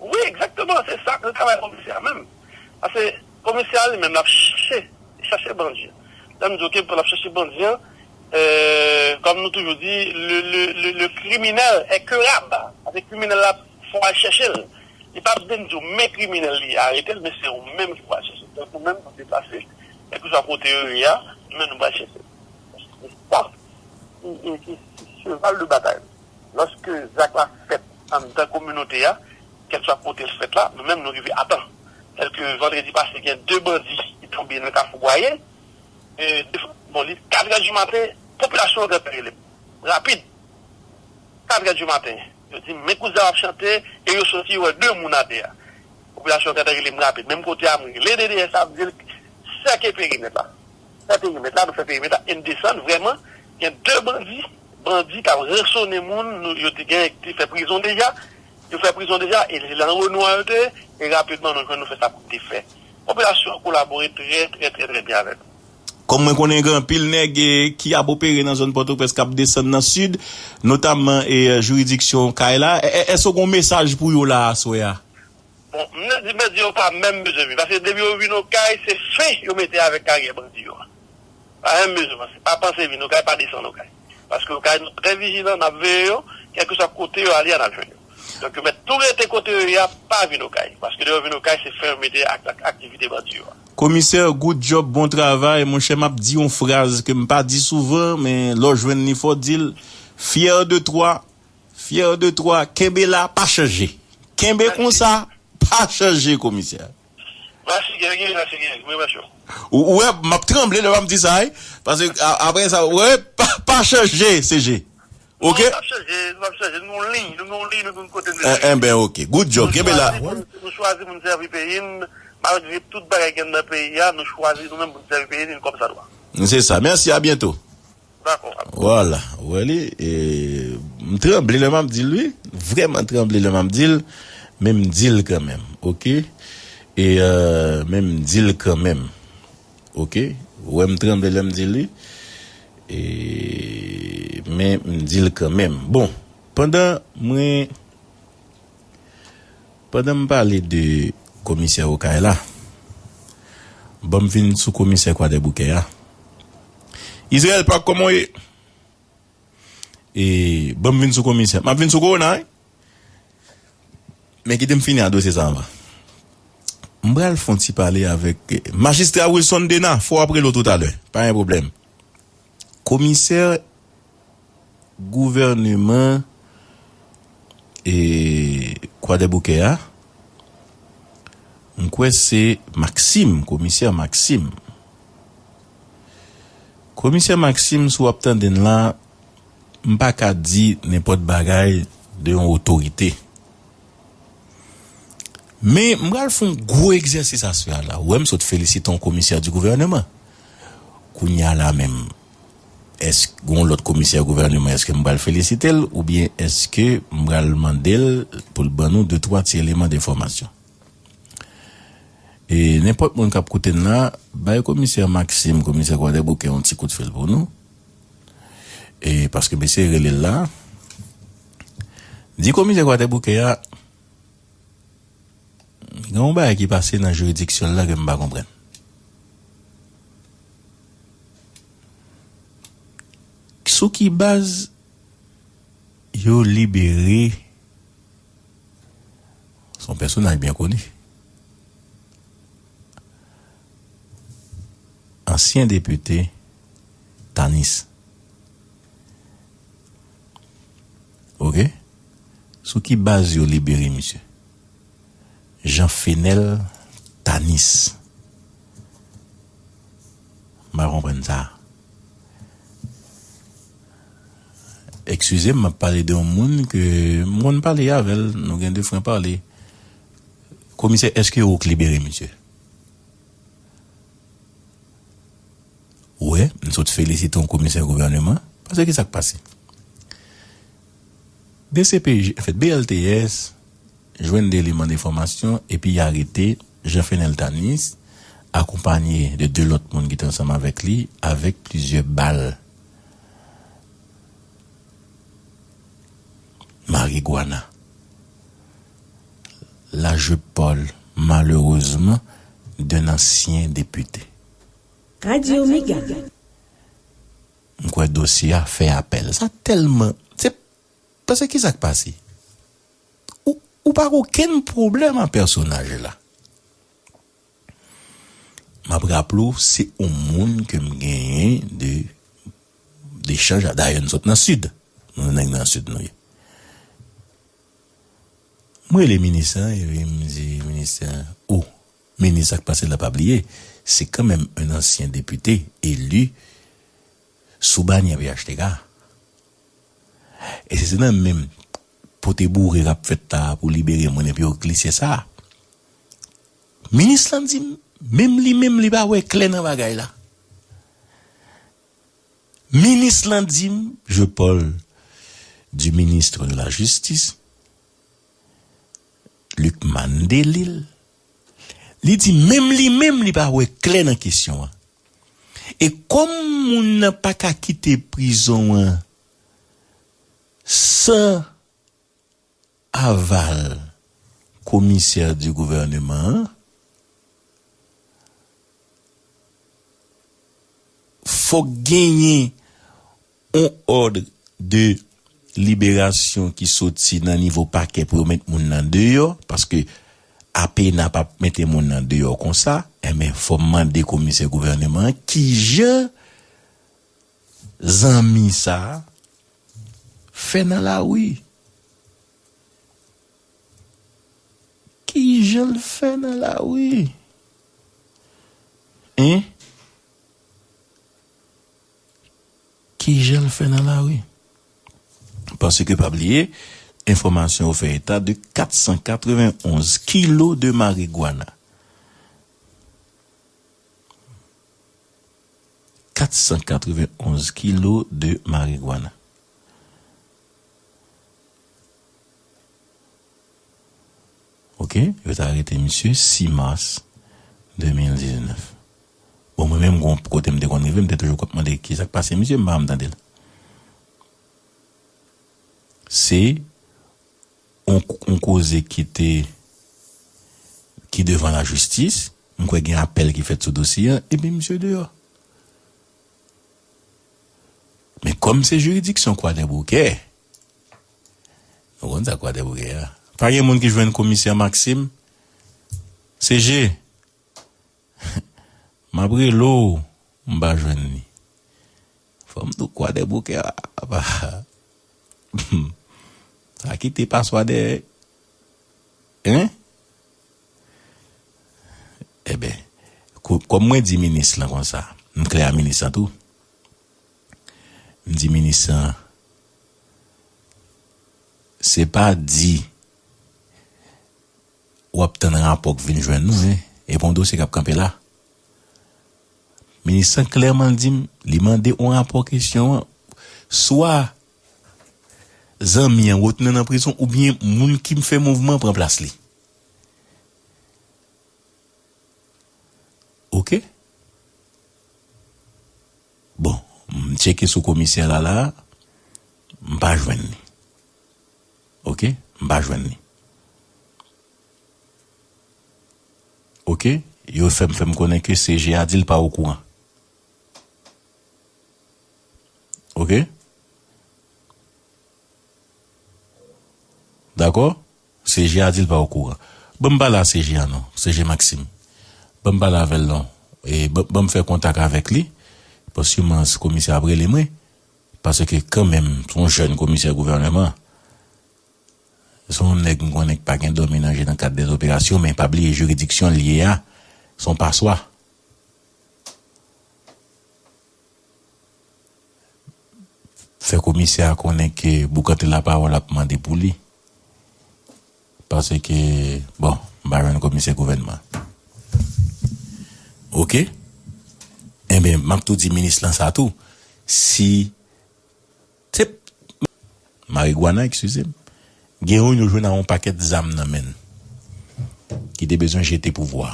Wi, egzakteman, se sa ke travay komisè a menm. Paske komisè a li menm, l ap chache, chache bandi. Lè m di w ke l ap chache bandi an, euh, kòm nou toujou di, le, le, le, le criminel est querrable. Paske kriminèl la, fò w al chèche l. Li p ap vin di w, men kriminèl li, arete l, men se ou menm ki pral chèche l. Donk, nou menm, nou deplase, kèlkeswa kote yo ye a, nou menm, nou pral chèche l. Se sa ki, ki, ki cheval de batay. Lòske zak la fèt anndan kominote a, kèlkeswa kote l fèt la, nou menm nou rive atan. Tèlke vandredi pase, gen de bandi ki tonbe nan Kafou Bwaye. E, bon, li katrè di maten, popilasyon an gentan rele m. Rapid. Katrè di maten. Yo di m, men kout zam ap chante, e yo soti, yo wè de moun atè a. Popilasyon an gentan rele m rapid. Menm kote a, m rele D D S la, m di l, sèke perimèt la. Fè perimèt la, nou fè perimèt la, e n desann vrèman, gen de bandi, bandi k ap ransone moun, nou, yo te gen, te fè prizon deja, yo fè prizon deja, e se nan Renwa yo te ye, e rapidman nou jwenn, nou fè sa pou n te fè. Popilasyon an kolabore trè, trè, trè, trè byen avèk nou. Kòm mwen konnen gen anpil nèg, eh, ki ap opere nan zòn Pòtoprens k ap desann nan sid, notamman, eh, jiridiksyon Okay la, è-, è-, èske w gen yon mesaj pou yo la aswè a? Bon, m di, m di yo pa menm bezwen vin. Paske depi yo vin Okay, se fen yo mete avèk karyè bandi yo a. Pa menm bezwen panse. Pa panse vin Okay, pa desann Okay. Paske Okay, nou trè vijilan, n ap veye yo. Kèlkeswa kote yo ale a, n ap jwenn yo. Donk, yo mèt tou rete kote yo ye a, pa vin Okay. Paske lè yo vin Okay, se fen yo mete ak, ak aktivite bandi yo a. Komisè, good job, bon travay. Monchè, m ap di yon fraz ke m pa di souvan, men lè w jwenn li, fò w di l. Fier de toi, fier de toi. Kenbe la, pa chanje. Kenbe konsa, pa chanje, komisè. Mèsi, Guerrier, mèsi, Guerrier. Mwen, mèsi. Ou, ou wè, m ap tranble lè w ap di sa, wi. Paske a-, apre sa, w wè, pa, pa chanje, C G. Ok? Non, n ap chanje, n ap chanje. Nou liy, nou, nou liy, nou konn kote nou. Eh, eh ben, ok. Good job. Kenbe la. Nou chwazi pou n, nou chwazi pou n sèvi peyi n, malgre tout bagay gen nan peyi a, nou chwazi nou menm pou n sèvi peyi n kòm sa dwa. Se sa. Mèsi, a byento. Dakò. Vwala, ou wè li, e, m tranble lè m ap di l, wi. Vrèman tranble lè m ap di l, men m di l kanmenm, ok? E, euh, men m di l kanmenm, ok? Ou wè m tranble lè m di l, wi. E, men m di l kanmenm. Bon, pandan mwen Pandan m pale de komisè Okay la, ban m vin sou komisè Kwadèboukè a. Izrayèl Pak, kòman w ye? E, ban m vin sou komisè. M ap vin sou kowona, wi. Men kite m fini a dosye sa anvan. M pral fè yon ti pale avèk majistra Wilson Dena, fò w ap rele w toutalè. Pa gen pwoblèm. Komisè gouvèneman, e, Kwadèboukè a, m kwè se Maxime, komisè Maxime. Komisè Maxime, si w ap tande n la, m pa ka di nenpòt bagay de yon otorite. Men, m pral fè yon gwo egzèsis aswè a la. Ou wè, m sot felisite yon komisè di gouvèneman. Kounye a la menm, èske gen yon lòt komisè gouvèneman, èske m pral felisite l oubyen èske m pral mande l pou l ban nou de twa ti eleman de enfòmasyon? E nenpòt moun k ap koute n la, bay komisè Maxime, komisè Kwadèboukè, yon ti kout fil pou nou. E paske mesye rele l la, di komisè Kwadèboukè a, gen yon bagay ki pase nan jiridiksyon l la ke m pa konprann. Sou ki baz yo libere, se yon pèsonaj byen koni, ansyen depite Tanis. Ok? Sou ki baz yo libere misye? Jean Fenel Tanis. M pa konprann sa. Eskize m, m ap pale de yon moun ke m konn pale avè l, nou gen de fren pale. Komisè, èske yo libere misye? Ou wè, M sot felisite yon komisè gouvèneman, paske ki sa k pase? D C P J, anfèt, B L T S jwenn de eleman de enfòmasyon epi y arete Jean Fenel Tanis, akonpanye de de lòt moun ki te ansanm avèk li, avèk plizyè bal marigwana. Lajepòl, malerezman, d'un ancien député. Radio Mega. M kwè dosye a fè apèl. Sa tèlman, se, paske ki sa k pase? Ou, ou pa gen okenn pwoblèm a pèsonaj la. M ap raple w, se yon moun ke m genyen de, dechanj a. Dayè, nou sot nan Sid. Nou nèg nan Sid, nou ye. Mwen rele minis lan, epi m di minis lan, o, minis sa k pase la, pa bliye, se kanmenm yon ansyen depite eli sou banyè P H T K. E se, se nan menm pote boure k ap fèt la pou libere moun epi yo glise sa. Minis lan di m, menm li menm li pa wè klè nan bagay la. Minis lan di m, je parle du ministre de la Justice, Lucmane Delille, li di menm li menm li pa wè klè nan kesyon an. E kòm moun nan pa ka kite prizon an san aval komisè di gouvèneman an, fòk genyen yon òd de liberasyon ki soti nan nivo pakè pou yo met moun nan deyò, paske A P N A p ap mete moun nan deyò konsa. Enben, fò m mande komisè gouvèneman an kijan zanmi sa a fè nan lari. Kijan l fè nan lari? Hein? Kijan l fè nan lari? Paske pa bliye, enfòmasyon yo fè eta de kat san katrevenn onz kilo de marigwana. Kat san katrevenn onz kilo de marigwana. Ok, yo t arete misye sis mas de mil diznèf. Bon, mwen menm, gon kote m te konn rive, m te toujou konn mande ki sa k pase misye, m pa janm tande l. Se yon, yon koze ki te, ki devan lajistis, m kwè gen apèl ki fèt sou dosye a, epi misye deyò. Men kòm se jiridiksyon Kwadèboukè, nou konn sa Kwadèboukè a. Pa gen moun ki jwenn komisè Maxime, se je. M ap rele w, m pa jwenn li. Fò m di w Kwadèboukè a, apa. Sa kite paswa dèyè. Hein? Enben, ko-, kòm mwen di minis lan konsa, m klè a minis lan tou. M di minis lan, se pa di w ap tann rapò k vin jwenn nou, en. E pa yon dosye k ap kanpe la. Minis lan klèman di m, li mande yon rapò kesyon an, swa zanmi an retounen nan prizon, oubyen moun ki fè mouvman an pran plas li. Ok? Bon, m tcheke sou komisè la la, m pa jwenn li. Ok? M pa jwenn li. Ok? Yo fè m, fè m konnen ke C G a di l pa okouran. Ok? Dakò? C G a di l pa okouran. Ban m pale a C G a non, C G Maxime. Ban m pale avè l non. E ban, ban m fè kontak avèk li. Posibleman komisè ap rele mwen. Paske kanmenm, se yon jèn komisè gouvèneman. Se yon nèg m konnen k pa gen dòmi nan je nan kad dèz operasyon, men pa bliye jiridiksyon l ye a, se yon paswa. Fè komisè a konnen ke boukante lapawòl ap mande pou li. Paske, bon, m pa jwenn komisè gouvènman. Ok? Enben, m ap tou di minis lan sa tou. Si se marigwana, eskize m, gen youn yo jwenn ak yon pakèt zam nan men l ki te bezwen jete pouvwa.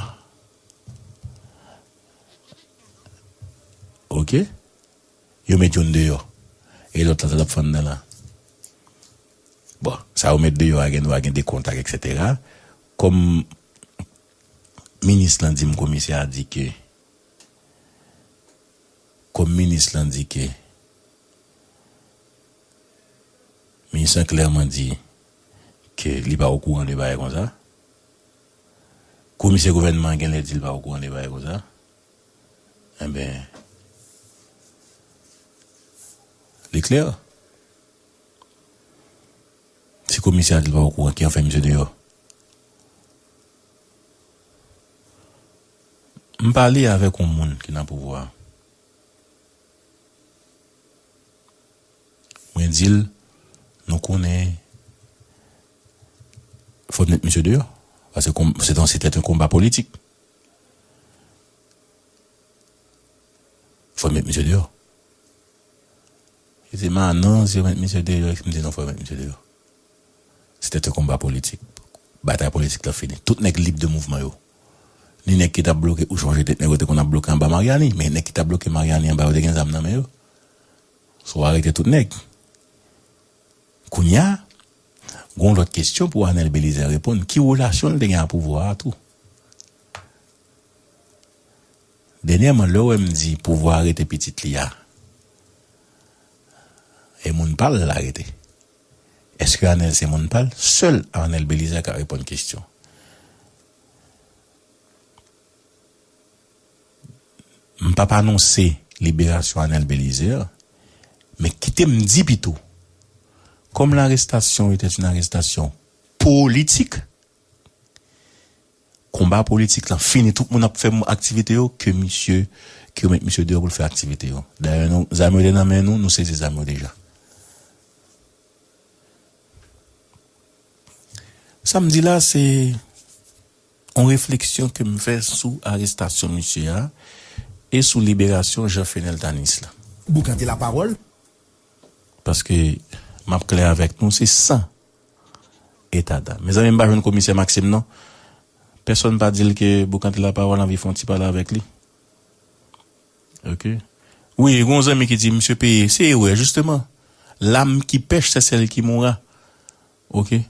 Oke? Yo met youn deyò. E lòt la t ap fann nan la. Bon, sa yo met deyò a gen dwa gen de kontak, etsetera. Kòm minis lan di m, komisè a di ke, kòm minis lan di ke, minis lan klèman di ke li pa okouran de bagay konsa. Komisè gouvènman an genlè di l pa okouran de bagay konsa. Enben, li klè. Si komisè a di l pa okouran, ki an fè misye deyò? M pale avèk yon moun ki nan pouvwa. Mwen di l, nou konnen, fò n met misye deyò. Paske kon- se te yon- c'était un combat politique. Fò n met misye deyò. Li di m, a non, si yo met misye deyò, m di non, fò yo met misye deyò. C'était un combat politique. Batay politik la fini. Tout nèg lib de mouvman yo. Ni nèg ki t ap bloke, ou chonje te nèg yo te konn ap bloke anba Mariani, men nèg ki t ap bloke Mariani anba yo te gen zam nan men yo. So arete tout nèg. Kounye a, gon lòt kesyon pou Arnel Belizaire reponn. Ki relasyon l te gen ak pouvwa a tou? Dènyèman, lè w wè m di pouvwa arete pitit li a, e moun pa l l arete. Èske Arnel se moun pa l? Sèl Arnel Belizaire ka reponn kesyon. M p ap anonse liberasyon Arnel Belizaire, men kite m di pito, comme l'arrestation était une arrestation politique, konba politik lan fini, tout moun ap fè aktivite yo, ke misye, ke yo met misye deyò pou l fè aktivite yo. Dayè, nou, zam yo te nan men nou, nou sezi zam yo deja. Sa m di la, se yon refleksyon ke m fè sou arestasyon misye a e sou liberasyon Jean Fenel Tanis la. Boukante lapawòl. Paske, m ap klè avèk nou, se san eta dam. Mezanmi, m pa jwenn komisè Maxime, non. Pèsonn pa di l ke Boukante lapawòl anvi fè yon ti pale avèk li. Oke. Wi, gen yon zanmi ki di, misye peye. Se erè, jisteman. L'âme qui pèche, c'est celle qui mourra. Oke.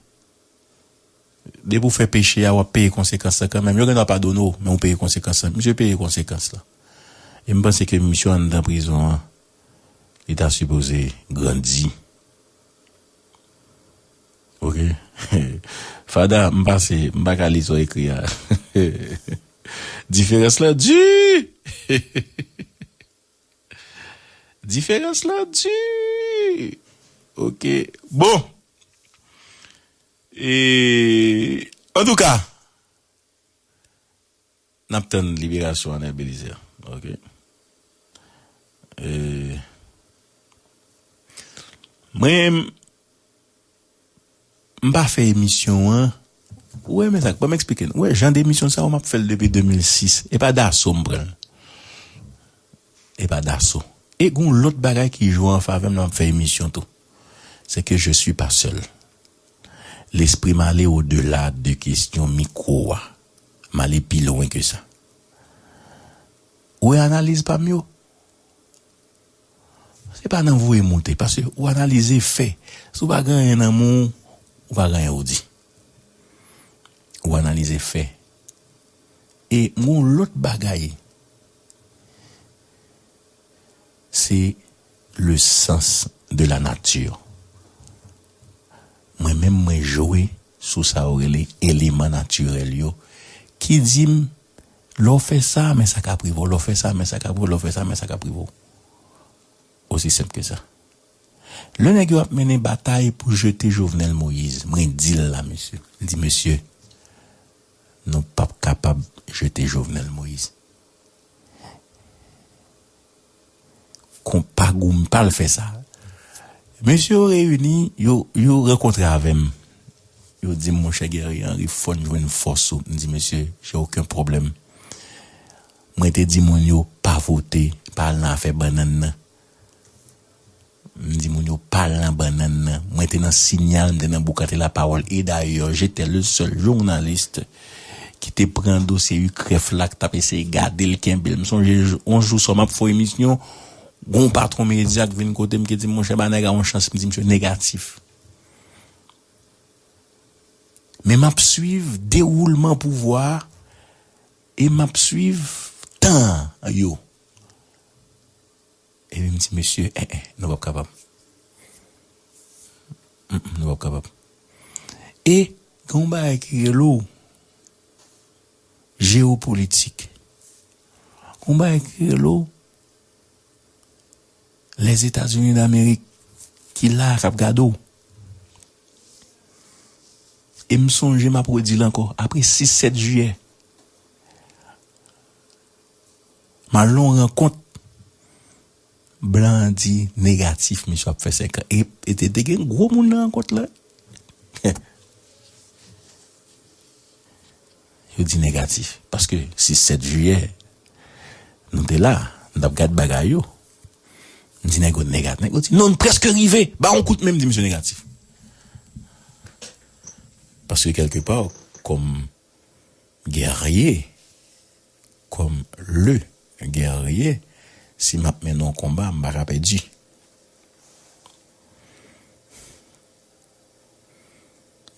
Depi w fè peche a, w ap peye konsekans lan kanmenm. Yo gen dwa padone w, men w peye konsekans lan. Misye peye konsekans lan. E m panse ke misye anndan prizon an, li ta sipoze grandi. Oke. Fada, m pase, m pa ka li sa w ekri a. Diferans lan di! Diferans lan di! Oke. Bon. E, antouka, n ap tann liberasyon Arnel Belizaire. Oke. E, mwen, m pa fè emisyon an. Ou wè, men sa, ban m eksplike n. Ou wè, jan de emisyon sa yo, m ap fè l depi de mil sis. E pa daso m pran l. E pa daso. E gon lòt bagay ki jwe an favè m lè m ap fè emisyon tou. C'est que je suis pas seul. Lespri m ale odela de kesyon mikwo a. M ale pi lwen ke sa. Ou wè analiz pa m yo? Se pa nan voye moute, paske ou analize fè. Si w pa gen anyen nan men w, ou pa gen anyen ou di. Ou analize fè. E m gon lòt bagay. Se le sens de la nature. Mwen menm, mwen jwe sou sa yo rele eleman natirèl yo, ki di m, lè w fè sa, men sa k ap rive w, lè w fè sa, men sa k ap rive w, lè w fè sa, men sa k ap rive w. Osi senp ke sa. Lè nèg yo ap mennen batay pou jete Jovenel Moïse, mwen di l la, mesye. M di, mesye, nou p ap kapab jete Jovenel Moïse. Konpa Goumpa l fè sa. Mesye yo reyini, yo, yo rankontre avè m. Yo di m, monchè Guerrier Henry, fò n jwenn fòs ou. M di, mesye, j'ai aucun problème. Mwen te di moun yo, pa vote, pa al nan afè bannann nan. M di moun yo pa al nan bannann nan. Mwen te nan Signal, m te nan Boukanté Lapawòl. E dayè, j'étais le seul journaliste ki te pran dosye UCREF la, ki t ap eseye gade l, kenbe l. M sonje yon jou swa m ap fè yon emisyon, gon patwon medya k vin kote m, ki di m, "Monchè, ba nèg la yon chans." M di misye negatif. Men m ap swiv dewoulman pouvwa a e m ap swiv tan yo. Epi m di, "Mesye, en, en, nou p ap kapab. Mm, mm, nou p ap kapab." E gen yon bagay ki rele w jewopolitik. Gen yon bagay ki rele w Lèzetazini Damerik ki la, k ap gade w. E m sonje, m ap redi l ankò, apre sis sèt jiyè, m al nan yon rankont, blan an di negatif, misye ap fè senk an. E, e te, te gen gwo moun nan rankont la. Yo di negatif. Paske sis sèt jiyè, nou te la, nou t ap gad bagay yo. M di nèg yo negatif. Nèg yo di, "Non, n prèske rive. Ba yon kout men." M di misye negatif. Paske kèlkepa, kòm gèrye, kòm le gèrye, si m ap mennen yon konba, m pa ka pèdi.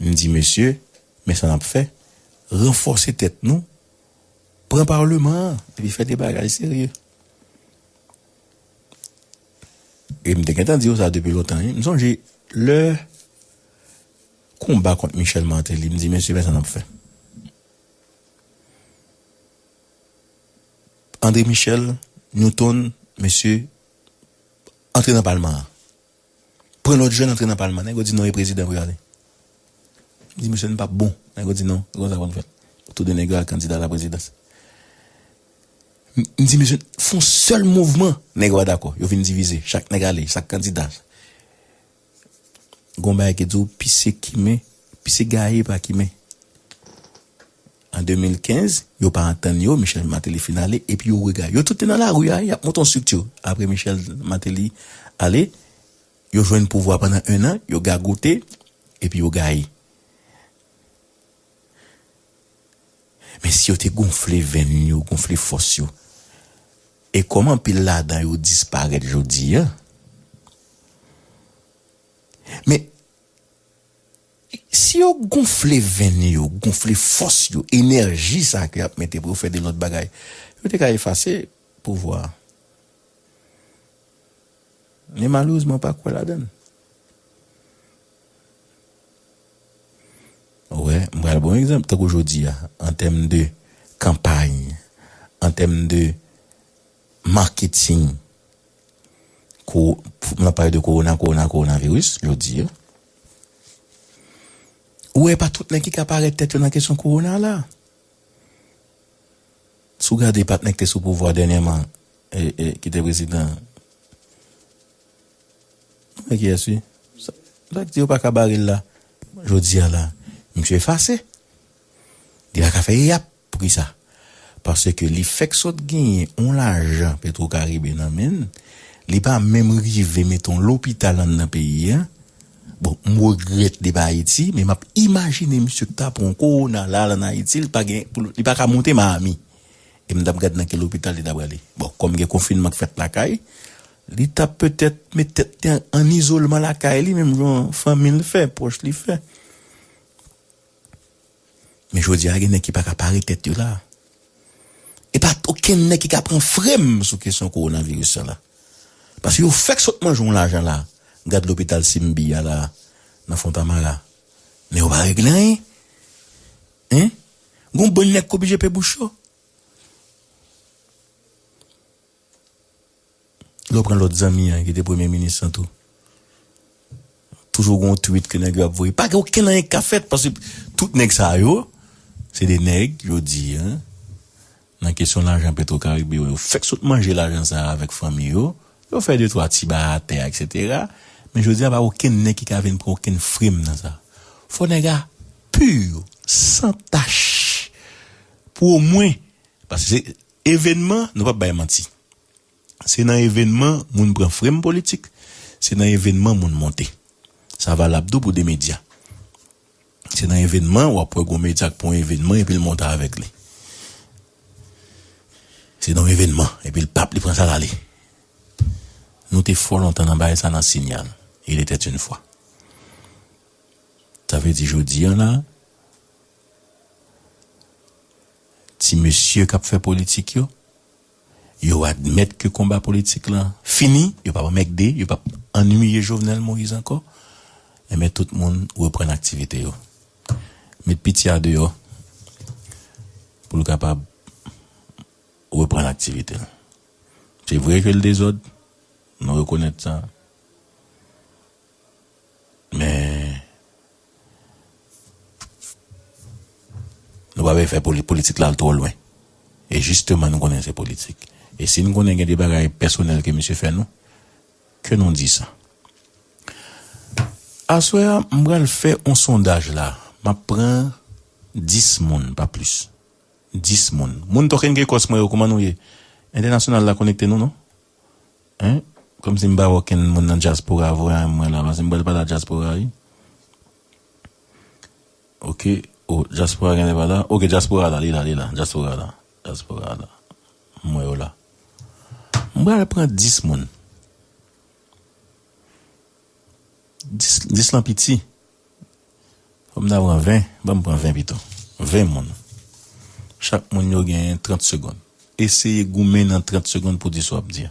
M di, "Mesye, men sa n ap fè, ranfòse tèt nou, pran palman an, epi fè de bagay serye." E m te gentan di yo sa depi lontan, wi. M sonje lè konba kont Michel Martelly, m di, "Mesye, men sa n ap fè." André Michel, Newton, mesye, antre nan palman an. Pran lòt jèn, antre nan palman. Nèg yo di, "Non, e prezidan pou y ale." M di, "Mesye, n p ap bon." Nèg yo di, "Non, e konsa pou n fè." Tou de nèg yo al kandida la prezidans. M, m di, "Mesye, fè yon sèl mouvman." Nèg yo pa dakò. Yo vin divize. Chak nèg ale, chak kandida. Gon bagay ki di w, pise kimen, pise gaye pa kimen. An de mil kenz, yo pa antann yo, Michel Martelly fin ale, epi yo regaye. Yo tout te nan lari a, y ap monte yon estrikti. Apre Michel Martelly ale, yo jwenn pouvwa pandan en an, yo gagote, epi yo gaye. Men si yo te gonfle venn yo, gonfle fòs yo, e kòman anpil ladan yo disparèt jodi a? Men si yo gonfle venn yo, gonfle fòs yo, enèji sa ke y ap mete pou yo fè de lòt bagay, yo te ka efase pouvwa a. Men malerezman, yo pa kwè ladan l. Ou wè, m pral ba w yon egzanp, tankou jodi a, an tèm de kanpay, an tèm de maketing, ko-, m ap pale de kowona, kowona, kowonaviris, jodi a. Ou wè, pa tout nèg ki ka parèt tèt yo nan kesyon kowona la. Si w gade patnè k te sou pouvwa dènyèman, e, e, ki te prezidan, ou wè kiyès, wi. Sa, sa k di yo pa ka bare l la. Jodi a la, misye efase. Li pa ka fè yap. Poukisa? Paske li fèk sot genyen yon lajan Petro Caribe nan men l, li pa menm rive mete yon lopital anndan peyi a. Bon, m regrèt li pa Ayiti, men m ap imajine misye k ta pran yon kowona la, l ann Ayiti, li pa gen, pou, li pa ka monte Miami. E m t ap gad nan ki lopital li ta prale. Bon, kòm gen konfinman k fèt lakay, li t ap petèt met tèt li an, an izolman lakay li, menm jan fanmi l fè, pwòch li fè. Men jodi a, gen nèg ki pa ka pare tèt yo la. E pa okenn nèg ki ka pran frem sou kesyon kowonaviris sa la. Paske yo fèk sot manje yon lajan la. Gad lopital Simbi a la, nan Fontamara. Men yo pa regle anyen. Hein? Gon bann nèg k oblije pe bouch yo. Lè w pran lòt zanmi an ki te premye minis lan tou. Toujou gon tweet ke nèg yo ap voye. Pa gen okenn anyen k ka fèt, paske tout nèg sa yo, se de nèg, yo di, hein, nan kesyon lajan Petro Caribe yo, yo fèk sot manje lajan sa a avèk fanmi yo, yo fè de twa ti bagay atè a, et cetera. Men jodi a, pa okenn nèg ki ka vin pran okenn frem nan sa. Fò nèg a pur, san tach, pou omwen, paske se evènman, nou p ap bay manti. Se nan evènman moun pran frem politik, se nan evènman moun monte. Sa valab tou pou de medya. Se nan evènman w ap wè gon medya k pran yon evènman epi l monte avèk li. Se nan yon evènman epi l pap, li pran sa l ale. Nou te fò lontan nan bagay sa nan Sinyal. Il était une fois. Sa vle di jodi a la, ti mesye k ap fè politik yo, yo admèt ke konba politik lan fini, yo p ap anmègde, yo p ap annuiye Jovenel Moïse ankò. Enben, tout moun reprann aktivite yo. Met piti a deyò pou l kapab reprann aktivite l. Se vre ke l dezòd, nou rekonèt sa. Men, nou pa bezwen fè poli-, politik la al twò lwen. E jisteman, nou konnen se politik. E si n konnen gen de bagay pèsonèl ke misye fè nou, ke nou di sa. Aswè a, m pral fè yon sondaj la. M ap pran dis moun, pa plis. Dis moun. Moun Talk and Caicos mwen yo, kòman nou ye? Entènasyonal la konekte nou, non? Hein? Kòmsi m pa wè okenn moun nan dyaspora a voye anyen mwen la, paske m pral pale a dyaspora, wi. Ok. Oh, dyaspora genlè pa la? Ok, dyaspora la, li la, li la. Dyaspora la. Dyaspora la. M wè yo la. M pral pran dis moun. Dis, dis lan piti. Fò m ta pran ven. Ban m pran ven pito. Ven moun. Chak moun yo genyen trant segonn. Eseye goumen nan trant segonn pou di sa w ap di a.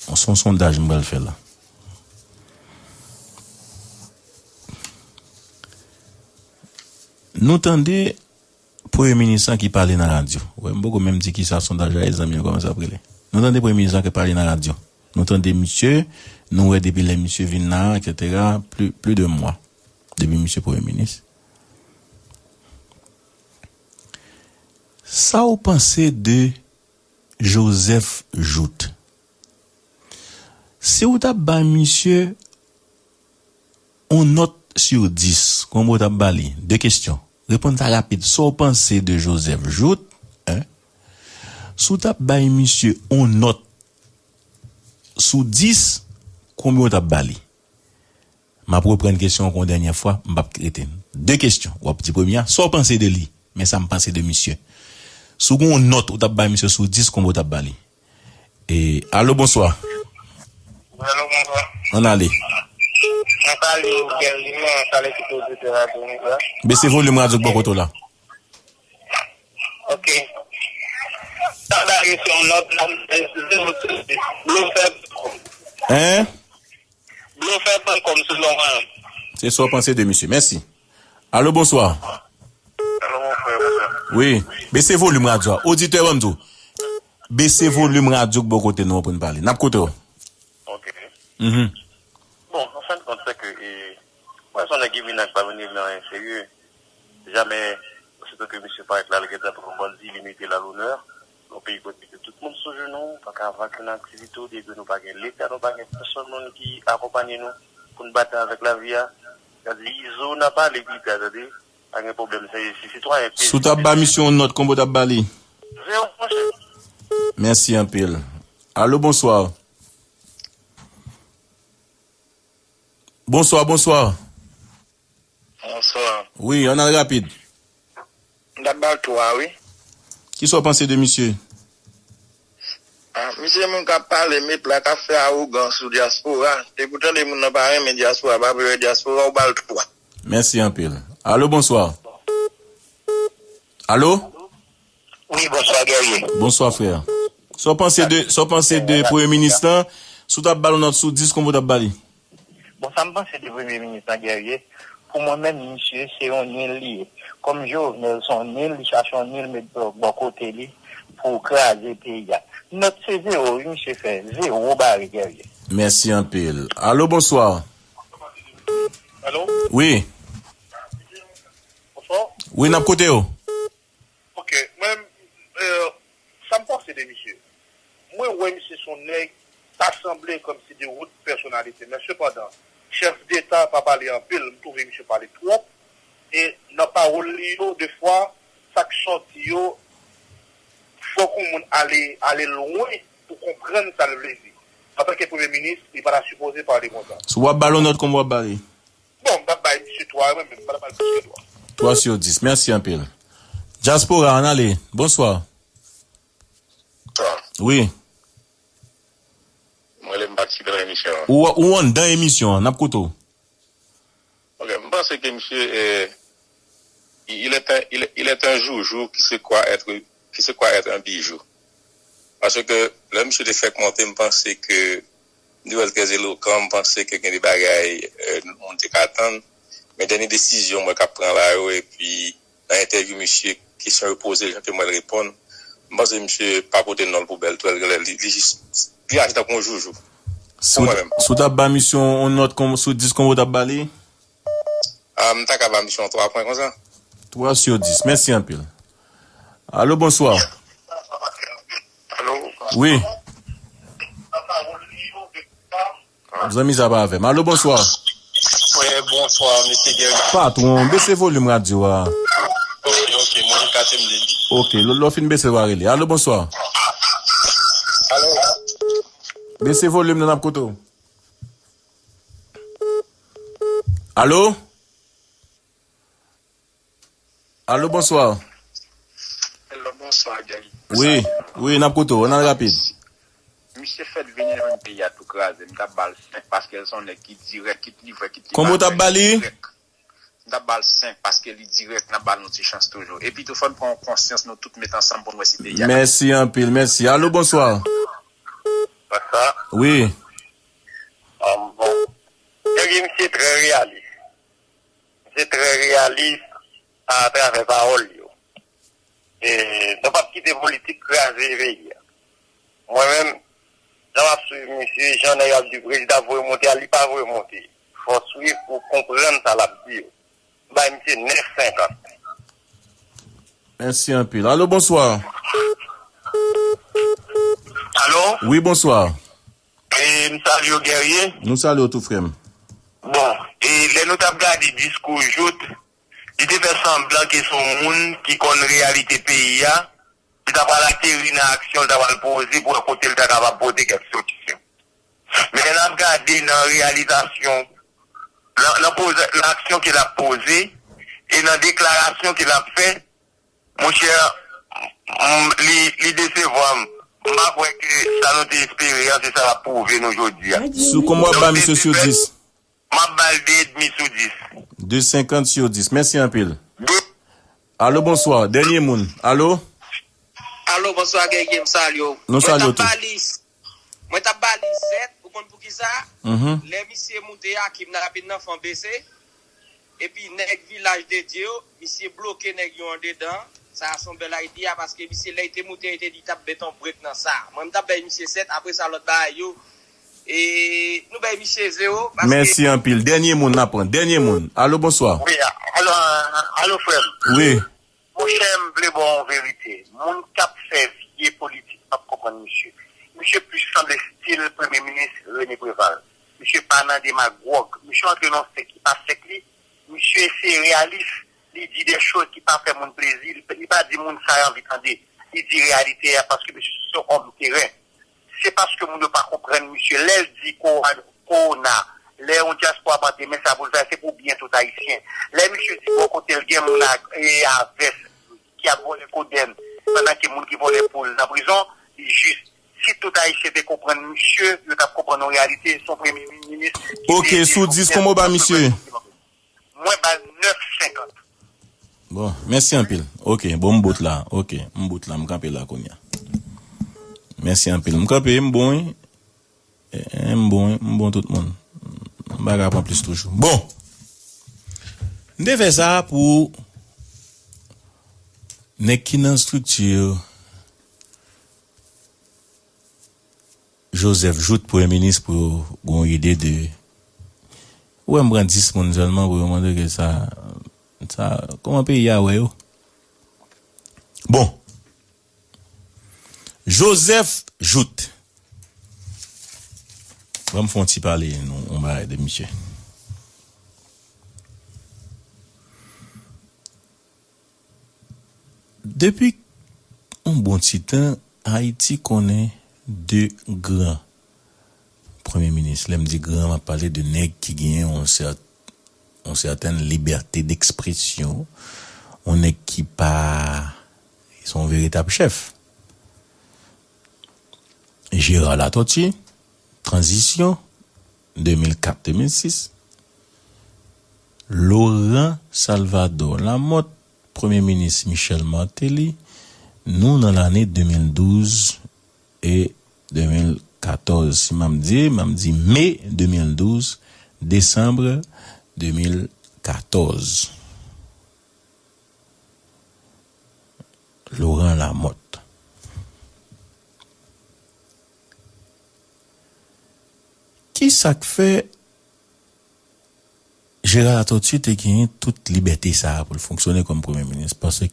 Se yon sondaj m pral fè la. Nou tande Premye minis lan ki pale nan radyo. Wè, m poko menm di kisa sondaj la ye, zanmi yo kòmanse ap rele. Nou tande premye minis lan ki pale nan radyo. Nou tande misye, nou wè depi lè misye vin la, etsetera, pli, pli de mwa depi misye premye minis. Sa w panse de Joseph Jouthe? Si w t ap bay misye yon nòt sur dis, konbyen w t ap ba li? De kesyon. Reponn sa rapid. Sa w panse de Joseph Jouthe? En. Si w t ap bay misye yon nòt sou dis, konbyen w t ap ba li? M ap reprann kesyon an ankò yon dènye fwa, m p ap rete. De kesyon. W ap di premye a, sa w panse de li? Men sa m panse de misye. Si w gen yon nòt ou t ap bay misye sou dis, konbyen w t ap ba li? E, alo, bonswa. Wi, alo, bonswa. Ann ale. Mwen salye w, Guerrier, mwen salye tout oditè radyo nou la. Bese volim radyo k bò kote w la. Ok. Sa w ta di se yon nòt la, zewo sou dis. Blofè. Hein? Blofè pwen kòm selon mwen. Se sa w panse de misye. Mèsi. Alo, bonswa. Alo, mon frè, bonswa. Wi. Bese volim radyo a. Oditè, ban m di w. Bese volim radyo k bò kote nou an pou n pale. N ap koute w. Ok. Mhm. Bon, an fen de kont, se ke, e, mwen, se yon nèg ki vin ak pa vin revle anyen serye. Jamè, osito ke misye parèt la, li gentan pran yon bandi, li mete l a lonè. Yon peyi kote ke tout moun sou jenou, pa ka vankè nan aktivite w, depi nou pa gen Leta, nou pa gen pèsonn moun ki akonpanye nou pou n batay avèk lavi a. Gade, Izo n a pale pita, tande, pa gen pwoblèm, se, se sitwayen peze. Si w t ap ba misye yon nòt, konbyen w t ap ba li? Zewo, monchè. Mèsi anpil. Alo, bonswa. Bonswa, bonswa. Bonswa. Wi, ann al rapid. M t ap ba l twa, wi. Kisa w panse de misye? Ah, misye moun k ap pale, mepla, k ap fè awogan sou dyaspora. Depi w tande moun nan pa renmen dyaspora, pa vle wè dyaspora, ou ba l twa. Mèsi anpil. Alo, bonswa. Alo? Wi, bonswa, Guerrier. Bonswa, frè. Sa w panse de, sa w panse de premye minis lan? Si w t ap ba l yon nòt sou dis, konbyen w t ap ba li? Bon, sa m panse de premye minis lan, Guerrier, pou mwen menm, misye se yon nil li ye. Kòm Jovenel se yon nil, li chache yon nil met bò, bò kote li pou kraze peyi a. Nòt se zewo, wi, misye fè. Zewo bare, Guerrier. Mèsi anpil. Alo, bonswa. Alo? Wi. Bonswa. Wi, n ap koute w. Ok, mwen, euh, sa m panse de misye. Mwen wè misye se yon nèg, ta sanble kòmsi de wot pèsonalite, men sepandan, chèf deta pa pale anpil, m twouve misye pale twòp, e nan pawòl li yo, defwa, sa k sòti yo, Fòk yon moun ale, ale lwen pou konprann sa l vle di. Antanke premye minis, li pa ta sipoze pale konsa. Si w ap ba l yon nòt, kòman w ap ba li? Bon, m t ap bay misye twa, mwen menm, m pa t ap bay plis ke twa. Twa sur dis. Mèsi anpil. Dyaspora, ann ale. Bonswa. Bonswa. Wi. Mwen, lè m patisipe nan emisyon an. Ou, ou anndan emisyon an, n ap koute w. Ok, m panse ke misye, eh, il est un, il, il est un joujou qui se croit être, qui se croit être un bijou. Paske lè misye te fèk monte, m panse ke li wè l trè elokan, m panse ke gen de bagay, eh, moun te ka tann. Men dènye desizyon m wè k ap pran la yo, epi nan entèvyou misye, kesyon yo poze l, jan ke m wè l reponn, m panse misye pa pote non l poubèl, twèl, li, li jis, li aji tankou yon joujou. Si w, si w t ap ba misye yon nòt kon, sou dis, konbyen w t ap ba li? Ah, m ta ka ba misye yon twa pwen konsa. Twa sur dis. Mèsi anpil. Alo, bonswa. Alo. Wi. Zanmi sa pa avè m. Alo, bonswa. Wi, bonswa, mesye Guerrier. Patwon, bese volim radyo a. Ok, ok, mwen kase m depi. Ok, lè, lè w fin bese, w a rele. Alo, bonswa. Alo. Bese volim nan, n ap koute w. Alo? Alo, bonswa. Hello, bonswa, Guy. Wi, wi, n ap koute w, ann al rapid. Misye fèt vini jwenn peyi a tou kraze. M t ap ba l senk paske l se yon nèg ki dirèk, ki t livrè, ki t li. Konbyen w t ap ba li? Dirèk. M t ap ba l senk paske li dirèk, n ap ba l yon ti chans toujou. Epi tou, fò n pran konsyans, nou tout met ansanm pou n wè si peyi a. Mèsi anpil, mèsi. Alo, bonswa. Bonswa. Wi. Um, bon. Guerrier, misye trè reyalis. Misye trè reyalis atravè pawòl yo. E, nou p ap kite politik kraze peyi a. Mwen menm, jan m ap swiv misye, jan nèg ap di prezidan ap voye monte a, li pa voye monte. Fò w swiv pou w konprann sa l ap di yo. M bay misye nèf senkant. Mèsi anpil. Alo, bonswa. Alo? Wi, bonswa. E, m salye w, Guerrier. Nou salye w tou, frè m. Bon, e lè nou t ap gade diskou Jouthe, li te fè sanblan ke se yon moun ki konn reyalite peyi a, li ta pral ateri nan aksyon, li ta pral poze pou wè kote li ta kapab pote kèk solisyon. Men lè n ap gade nan reyalizasyon, nan, nan poze, nan aksyon ke l ap poze, e nan deklarasyon ke l ap fè, monchè, m, li, li desevwa m. M pa kwè ke sa nou te espere an, se sa l ap pwouve nou jodi a. Sou konbyen w ap ba misye sou dis? M ap ba l de edmi sou dis. De senkant sou dis. Mèsi anpil. De. Alo, bonswa. Dènye moun. Alo? Alo, bonswa, Guerrier, m salye w. Nou salye w tou. Mwen t ap ba li, mwen t ap ba li sèt, ou konn poukisa? Mhm. Lè misye moute a, kidnapin nan fè bese, epi nèg Vilaj de Dye yo, misye bloke nèg yo andedan. Sa a se yon bèl idea, paske misye, lè l te moute, li te di l t ap mete yon brek nan sa. Mwen, m t ap bay misye sèt, apre sa, lòt bagay yo, e nou bay misye zewo, paske. Mèsi anpil. Dènye moun n ap pran. Dènye moun. Alo, bonswa. Wi, alo, alo, frè m. Wi. Monchè, m vle ba w yon verite. Moun k ap fè vye politik p ap konprann misye. Misye plis sanble stil Premye Minis René Préval. Misye pa nan demagòg. Misye antre nan yon sèk ki pa sèk li. Misye se reyalis. Li di de choz ki pa fè moun plezi. Li, li pa di moun sa yo anvi tande. Li di reyalite a paske misye se yon òm teren. Se paske moun yo pa konprann misye. Lè l di ko-, kowona, lè yon dyaspora mande men sa pou l fè, se pou byen tout Ayisyen. Lè misye di bò kote l gen moun ak, e, a vès ki ap vòlè kodenn, pandan ke moun ki vòlè poul nan prizon, li jis. Si tout Ayisyen te konprann misye, yo t ap konprann yon reyalite, se yon premye minis ki. Ok, sou dis, kòman w ba misye? Mwen ba l nèf senkant. Bon, mèsi anpil. Ok, bon, m bout la. Ok, m bout la, m kanpe la kounye a. Mèsi anpil. M kanpe, m bon, wi. Eh, m bon, wi, m bon tout moun. M pa ka pran plis toujou. Bon! M te fè sa pou nèg ki nan estrikti Joseph Jouthe, premye minis, pou yo gen yon ide de. Ou wè m pran dis moun sèlman pou yo mande ke sa, sa, kòman peyi a wè yo? Bon. Joseph Jouthe. Ban m fè yon ti pale nou, yon bagay de misye. Depi yon bon ti tan, Ayiti konnen de gran premye minis. Lè m di gran, m ap pale de nèg ki genyen yon sèt-, yon sètèn libète dekspresyon, yon nèg ki pa, se yon veritab chèf. Gérard Latortue, tranzisyon, de mil kat de mil sis. Laurent Salvador Lamothe, premye minis Michel Martelly, nou nan lane de mil douz e de mil katòz. Si m ap di, m ap di me de mil douz, desanm de mil katòz. Laurent Lamothe. Kisa k fè Gérard Latortue te genyen tout libète sa a pou l fonksyone kòm premye minis? Paske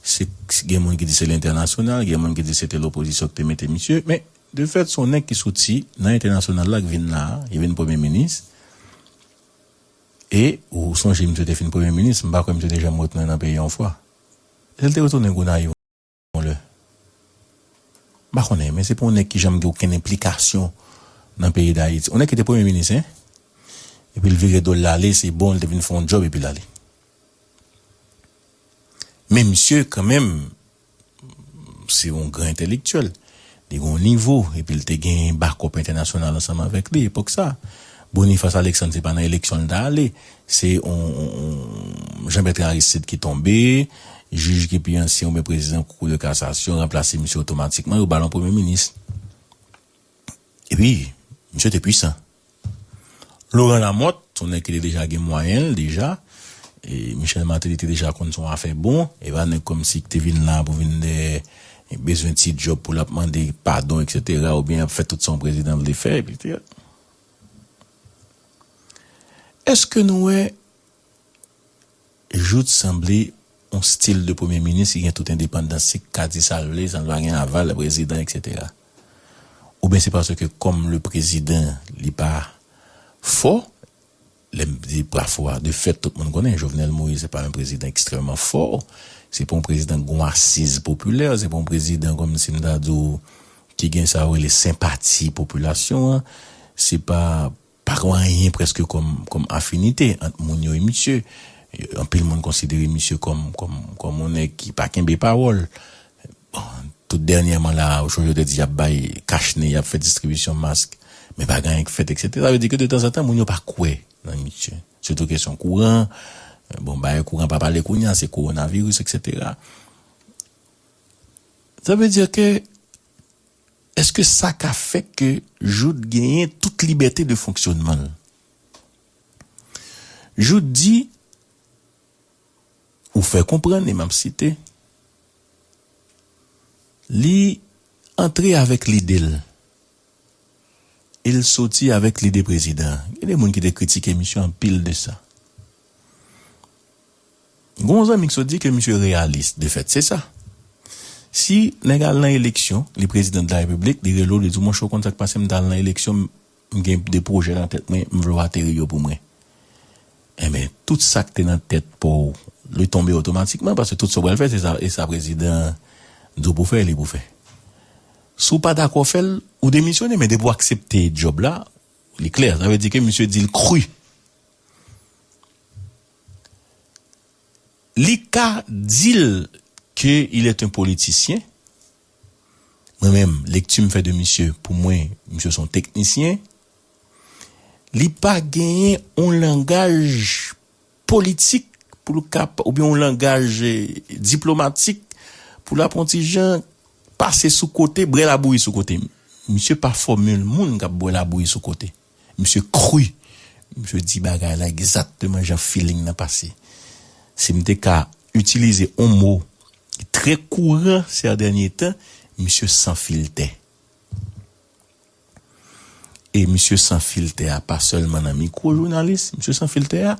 se, se, gen moun ki di se lentènasyonal, gen moun ki di se te lopozisyon ki te mete misye, men de fèt, se yon nèg ki soti nan entènasyonal la, ki vin la a, ki vin premye minis. E ou sonje, misye te fin premye minis, m pa kwè misye te janm retounen nan peyi yon fwa. Lè l te retounen Gonayiv, yon lè. M pa konnen, men se pa yon nèg ki janm gen okenn enplikasyon nan peyi Dayiti. Yon nèg ki te premye minis, en? Epi l vire do l, l ale, se bon, l te vin fè yon djòb, epi l ale. Men misye, kanmenm, se yon gran entèlektyèl. Li gen yon nivo, epi l te gen bakòp entènasyonal ansanm avèk li, epòk sa. Boniface Alexandre, se pa nan eleksyon l ta ale, se yon, yon, yon Jean Bertrand Aristide ki tonbe, jij ki pi ansyen oubyen prezidan Kou de Kasasyon ranplase misye otomatikman, yo ba l yon premye minis. Epi, misye te pwisan. Laurent Lamothe, se yon nèg ki te deja gen mwayen l deja. E Michel Martelly te deja konn se yon afè bon. E pa nèg kòmsi ki te vin la pou vin de bezwen ti djòb pou l ap mande padon, etsetera, oubyen ap fè tout sa yon prezidan vle fè, etsetera. Èske nou wè Jouthe sanble yon stil de premye minis ki gen tout endepandans, li ka di sa l vle, san l pa gen aval prezidan, etsetera. Oubyen se paske kòm le prezidan, li pa fò, lè m di pa fò a, de fèt, tout moun konnen Jovenel Moïse se pa yon prezidan ekstrèmman fò, se pa yon prezidan ki gen yon asiz popilè, se pa yon prezidan kòmsi m ta di w ki gen sa yo rele senpati popilasyon an, se pa pa gen anyen prèske kòm, kòm afinite ant moun yo e misye. Anpil moun konsidere misye kòm, kòm, kòm yon nèg ki pa kenbe pawòl. Bon, tout dènyèman la, ou sonje yo te di y ap bay kach ne, y ap fè distribisyon mask, men pa gen anyen k fèt, etsetera. Sa vle di ke detanzantan, moun yo pa kwè nan misye. Sitou kesyon kouran, bon, bagay kouran pa pale kounye a, se kowonaviris, etsetera. Sa vle di ke Èske sa ka fè ke Jouthe genyen tout libète de fonksyonman l? Jouthe di, ou fè konprann, e m ap site, li antre avèk lide l, e l soti avèk lide prezidan an. Gen de moun ki te kritike misye anpil de sa. Gon zanmi k sot di ke misye reyalis, de fèt, se sa. Si nèg al nan eleksyon, li prezidan de la repiblik, li rele w, li di w, monchè, w konn sa k pase, m t al nan eleksyon, m, m gen de pwojè nan tèt mwen, m vle w ateri yo pou mwen. Enben, tout sa k te nan tèt pa w, li tonbe otomatikman, paske tout sa w pral fè, se sa, e sa prezidan an di w pou fè, li pou fè. Si w pa dakò fè l, ou demisyone, men depi w aksepte djòb la, li klè. Sa vle di ke misye di l kri. Li ka di l ke il est un politicien. Mwen menm, lekti m fè de misye, pou mwen, misye se yon teknisyen. Li pa genyen yon langaj politik pou l kap-, oubyen yon langaj, eh, diplomatik pou l ap yon ti jan pase sou kote, bwè labouyi sou kote. Misye pa fòmil moun k ap bwè labouyi sou kote. Misye kri. Misye di bagay la egzakteman jan feeling nan pase. Si m te ka itilize yon mo ki trè kouran sè dènye tan, misye san filtè. E misye san filtè a, pa sèlman nan mikwo jounalis, misye san filtè a,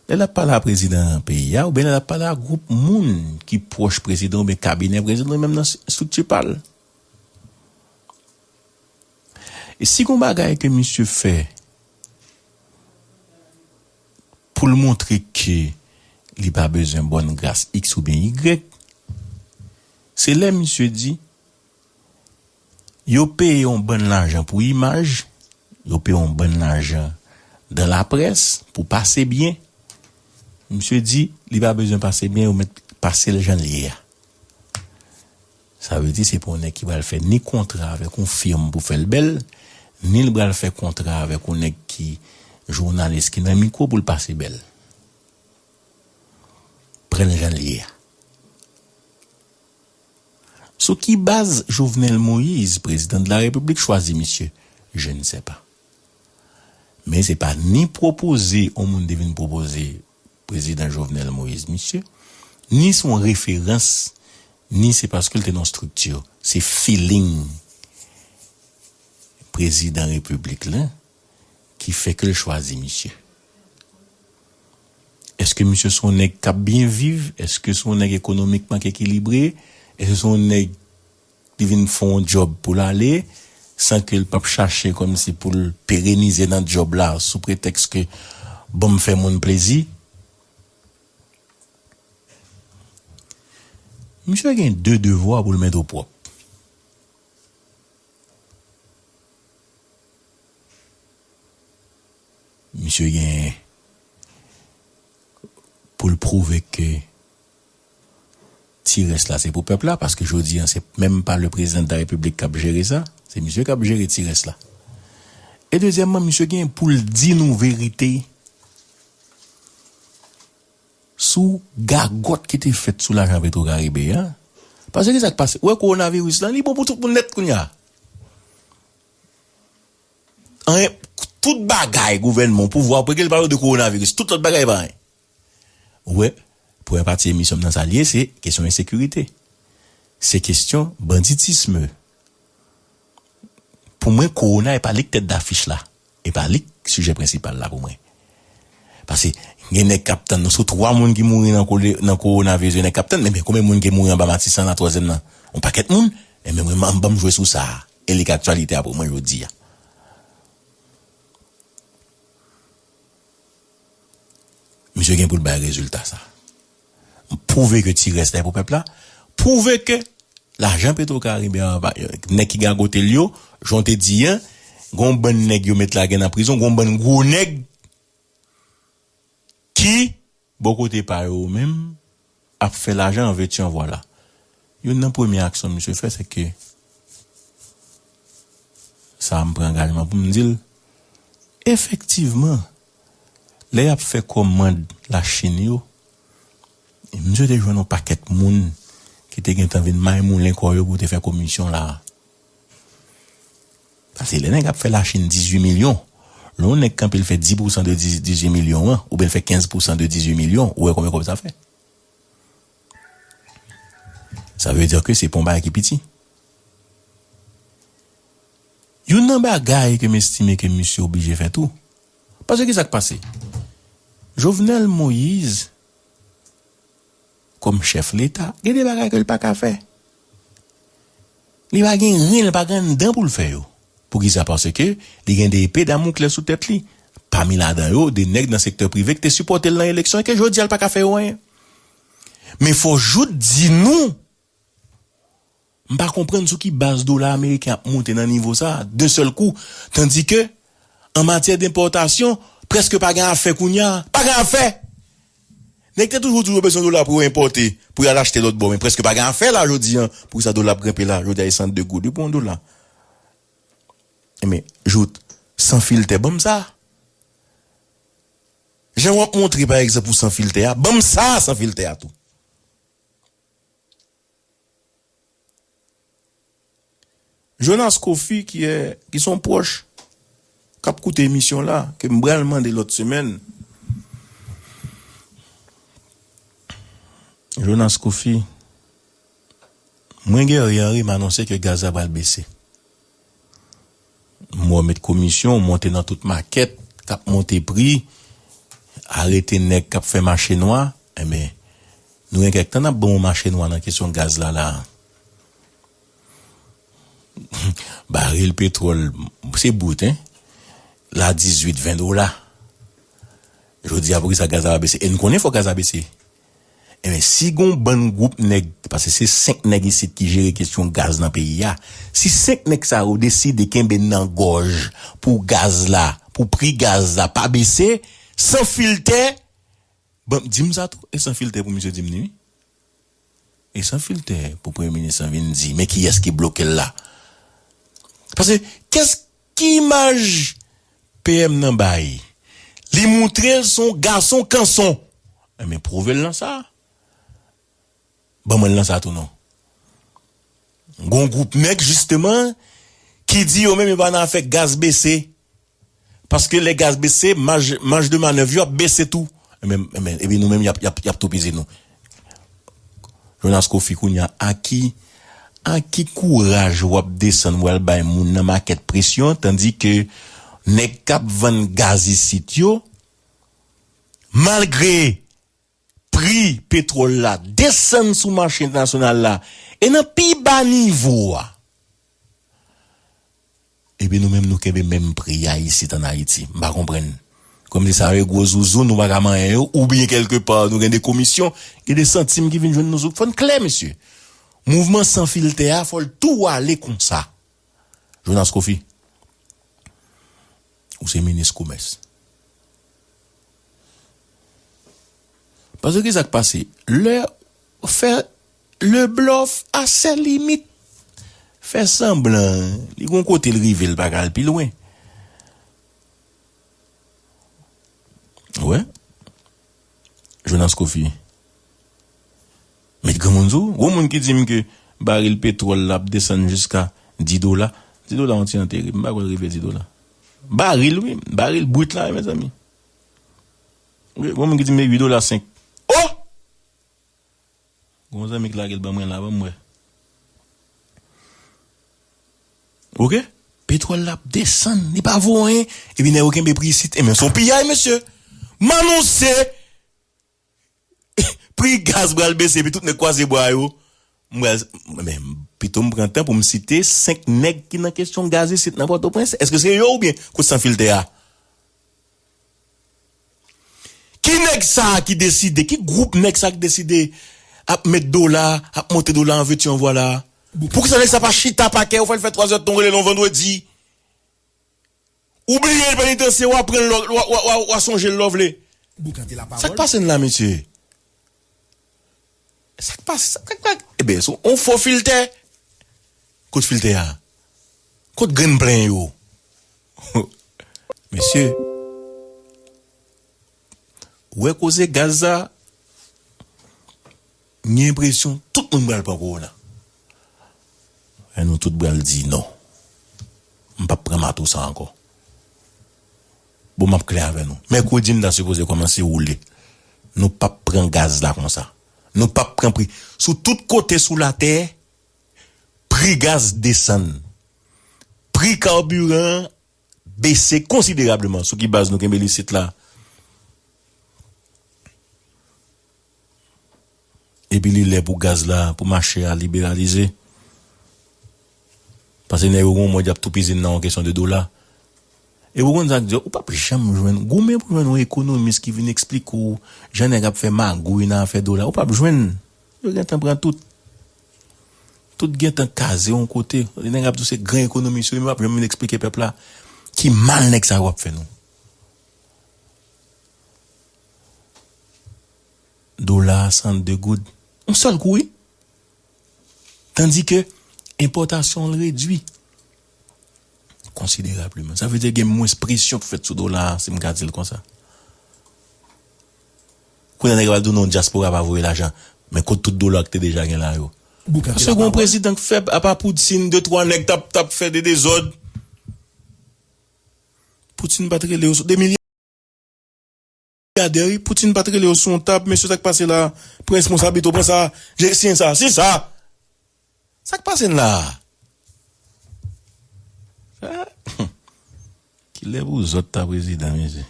lè l ap pale a prezidan peyi a, oubyen lè l ap pale a gwoup moun ki pwòch prezidan oubyen kabinè prezidan, menm nan estrikti pa l. E si gon bagay ke misye fè pou l montre ke li pa bezwen bòn gras X oubyen Y, Se lè misye di, yo peye yon bann lajan pou imaj, yo peye yon bann lajan dan laprès pou pase byen. Misye di, li pa bezwen pase byen, yo mèt pase l jan l ye a. Sa vle di se pa yon nèg ki pral fè ni kontra avèk yon fim pou fè l bèl, ni l pral fè kontra avèk yon nèg ki jounalis ki nan mikwo pou l pase bèl. Pran l jan l ye a. Sou ki baz Jovenel Moïse, président de la République, chwazi misye? Je ne sais pas. Men se pa ni pwopoze yon moun te vin pwopoze prezidan Jovenel Moïse misye, ni se yon referans, ni se paske l te nan yon estrikti. Se feeling prezidan repiblik la ki fè ke l chwazi misye. Èske misye se yon nèg k ap byen viv? Èske se yon nèg ekonomikman k ekilibre? Èske se yon nèg li vin fè yon djòb pou l ale, san ke l p ap chache kòmsi pou l perenize nan djòb la sou pretèks ke ban m fè moun plezi? Misye gen de devwa pou l mete w pwòp. Misye gen pou l pwouve ke ti rès la se pou pèp la, paske jodi a se menm pa le président de la République k ap jere sa, se misye k ap jere ti rès la. E dezyèmman, misye gen pou l di nou verite sou gagòt ki te fèt sou lajan Petro Caribe a. Paske ki sa k pase? Ou wè kowonaviris lan, li bon pou tout moun nèt kounye a. Anyen, tout bagay gouvènman, pouvwa, pou ke l pale de kowonaviris, tout lòt bagay pa anyen. Ou wè, premye pati emisyon m nan sa l ye, se kesyon ensekirite. Se kesyon banditisme. Pou mwen, kowona e pa li k tèt dafich la. E pa li k sijè prensipal la pou mwen. Paske gen nèg k ap tann nou. Sou twa moun ki mouri nan kole-, nan kowonaviris, gen nèg k ap tann, men, men konbyen moun ki mouri anba Matisan la, twazyèm nan? Yon pakèt moun. E men mwen, ban m jwe sou sa a. E li k aktyalite a pou mwen jodi a. Misye gen pou l bay rezilta sa. Pwouve ke ti rès la e pou pèp la. Pwouve ke lajan Petro Caribe a, nèg ki gagote l yo, jan w te di a, gon bann nèg yo met lage nan prizon, gon bann gwo nèg ki bò kote pa yo menm ap fè lajan an vèti an vwala. Youn nan premye aksyon misye fè, se ke sa a m pran angajman pou m di l, efektivman, lè y ap fè kòmand Lachin yo, misye te jwenn yon pakèt moun ki te gentan vin may moulen kò yo pou te fè komisyon la a. Paske lè nèg ap fè Lachin dizuit milyon, lè yon nèg kanpe l fè dis pousan de dis, dizuit milyon an, oubyen l fè kenz pousan de dizuit milyon, ou wè konbyen kòb sa fè? Sa vle di ke se pa yon bagay ki piti. Youn nan bagay ke m estime ke misye oblije fè tou, paske ki sa k pase? Jovenel Moïse, kòm chèf Leta, gen de bagay ke l pa ka fè. Li pa gen ren, li pa gen anndan pou l fè yo. Poukisa? Paske li gen de epe Damokles sou tèt li. Pami ladan yo, de nèg nan sektè prive ki te sipòte l nan eleksyon e ke jodi a l pa ka fè yo anyen. Men fò Jout di nou, m pa konprann sou ki baz dola ameriken ap monte nan nivo sa a, de sèl kou, tandike, an matyè denpòtasyon, prèske pa gen afè kounye a. Pa gen afè! Nèg te toujou di yo bezwen dola pou yo enpòte, pou y al achte lòt bò, men prèske pa gen afè la jodi a, poukisa dola ap grenpe la, jodi a e san de goud wi pou yon dola. Enben, Jout, san filtè, ban m sa. Jan w ap montre, pa egzanp, ou san filtè a, ban m sa san filtè a tou. Jonas Kofi, ki è, ki se yon pwòch, k ap koute emisyon la, ke m pral mande lòt semèn. Jonas Kofi, mwen, Guerrier Henry, m anonse ke gaz la pral bese. M wè w met komisyon, w monte nan tout makèt, k ap monte pri, arete nèg k ap fè mache nwa, enben, nou gen kèk tan n ap ban w mache nwa nan kesyon gaz la, la. Baril petwòl, se bout, en. La dizuit, ven dola. Jodi a, poukisa gaz la pa bese? E n konnen fò gaz la bese. Enben, si gon bann gwoup nèg, paske se senk nèg isit ki jere kesyon gaz nan peyi a, si senk nèg sa yo deside kenbe n nan gòj pou gaz la, pou pri gaz la pa bese, san filtè, bon, di m sa tou, e san filtè pou misye di m ni, wi. E san filtè pou premye minis lan vin di, men kiyès ki bloke l la? Paske, kès ki imaj P M nan bay? Li moutre l se yon gason kanson. Enben, pwouve l nan sa. Ban mwen l nan sa tou non. Gon gwoup nèg, jisteman, ki di yo menm yo pa nan afè gaz bese. Paske lè gaz bese, maj, maj de manèv yo ap bese tou. Enben, enben, epi nou menm, y ap, y ap, y ap toupizi nou. Jonas Kofi, kounye a, a ki, a ki kouraj w ap desann w al bay moun nan makèt presyon, tandike nèg k ap vann gaz isit yo, malgre pri petwòl la desann sou mache entènasyonal la, e nan pi ba nivo a, epi nou menm nou kenbe menm pri a isit ann Ayiti. M pa konprann. Kòmsi sa yo gwo zouzou, nou pa ka manyen yo, oubyen kèlkepa nou gen de komisyon, gen de santim ki vin jwenn nou sou. Fò n klè, mesye. Mouvman san filtè a, fò l tou ale konsa. Jonas Kofi, ou se minis komès. Paske ki sa k pase? Lè fè le bluff à ses limites. Fè sanblan, li gon kote l rive, l pa ka al pi lwen. Wè. Jonas Kofi. Met granmoun sou. Gon moun ki di m ke baril petwòl la ap desann jiska dis dola. Dis dola yon ti antere. M pa kwè l rive dis dola. Baril, wi. Baril brit la, wi, mezanmi. Wi, gon moun ki di m uit dola senk. Oh! Gon zanmi k lage l ban mwen la, ban m wè. Oke? Petwòl la ap desann, li pa vo anyen. Epi nèg yo kenbe pri isit. Enben, se yon piyay, mesye. M anonse, pri gaz pral bese, epi tout nèg kwaze bra yo. M pral, men, pito m pran tan pou m site senk nèg ki nan kesyon gaz isit nan Pòtoprens. Èske se yo oubyen kout san filtè a? Ki nèg sa a ki deside? Ki gwoup nèg sa a ki deside ap met dola, ap monte dola an veti an vwala? Poukisa nèg sa pa chita pa kè yo, fè l fè twa zè tan, w rele l yon vandredi? Ou bliye l penitansye, w ap pran l, w ap, w ap, w ap, w ap sonje l lè w vle. Sa k pase n la, mesye? Sa k pase? Sa k, sa k, sa k, enben, se yon fo filtè. Kot filtè a? Kot grenn plen yo? Mesye, ou wè koze gaz la, m gen enpresyon tout moun pral pran kowona. E nou tout pral di non. M p ap pran mato sa ankò. Bon, m ap klè avè nou. Mèkredi, m ta sipoze kòmanse woule. Nou p ap pran gaz la konsa. Nou p ap pran pri. Sou tout kote sou latè, pri gaz desann. Pri kabiran bese konsiderableman. Sou ki baz nou kenbe l isit la? Epi li lè pou gaz la, pou mache a liberalize. Paske nèg yo gon mòd y ap toupizi n nan yon kesyon de dola. E ou konn sa k di, ou p ap janm jwenn, goumen pou jwenn yon ekonomis ki vin eksplike w jan nèg ap fè magouy nan afè dola. Ou p ap jwenn. Yo gentan pran tout. Tout gentan kaze yon kote. Nèg ap di w se gran ekonomis yo, men yo p ap janm vin eksplike pèp la ki mal nèg sa yo ap fè nou. Dola a san de goud. Yon sèl kou, wi. Tandike enpòtasyon l redui konsiderableman. Sa vle di gen mwens presyon k fèt sou dola a, si m ka di l konsa. Kounye a nèg yo pral di w non, dyaspora pa voye lajan. Men kot tout dola k te deja gen la yo? Paske gen yon prezidan k fèb, apa Poutine, de twa nèg t ap, t ap fè de dezòd. Poutine pa t rele yo sou de milya. Gadè, wi, Poutine pa t rele yo sou yon tab, mesye, sa k pase la? Pran responsabilite w, pran sa, je, siyen sa, siyen sa. Sa k pase n la? Kilè pou zòt ta prezidan, mesye?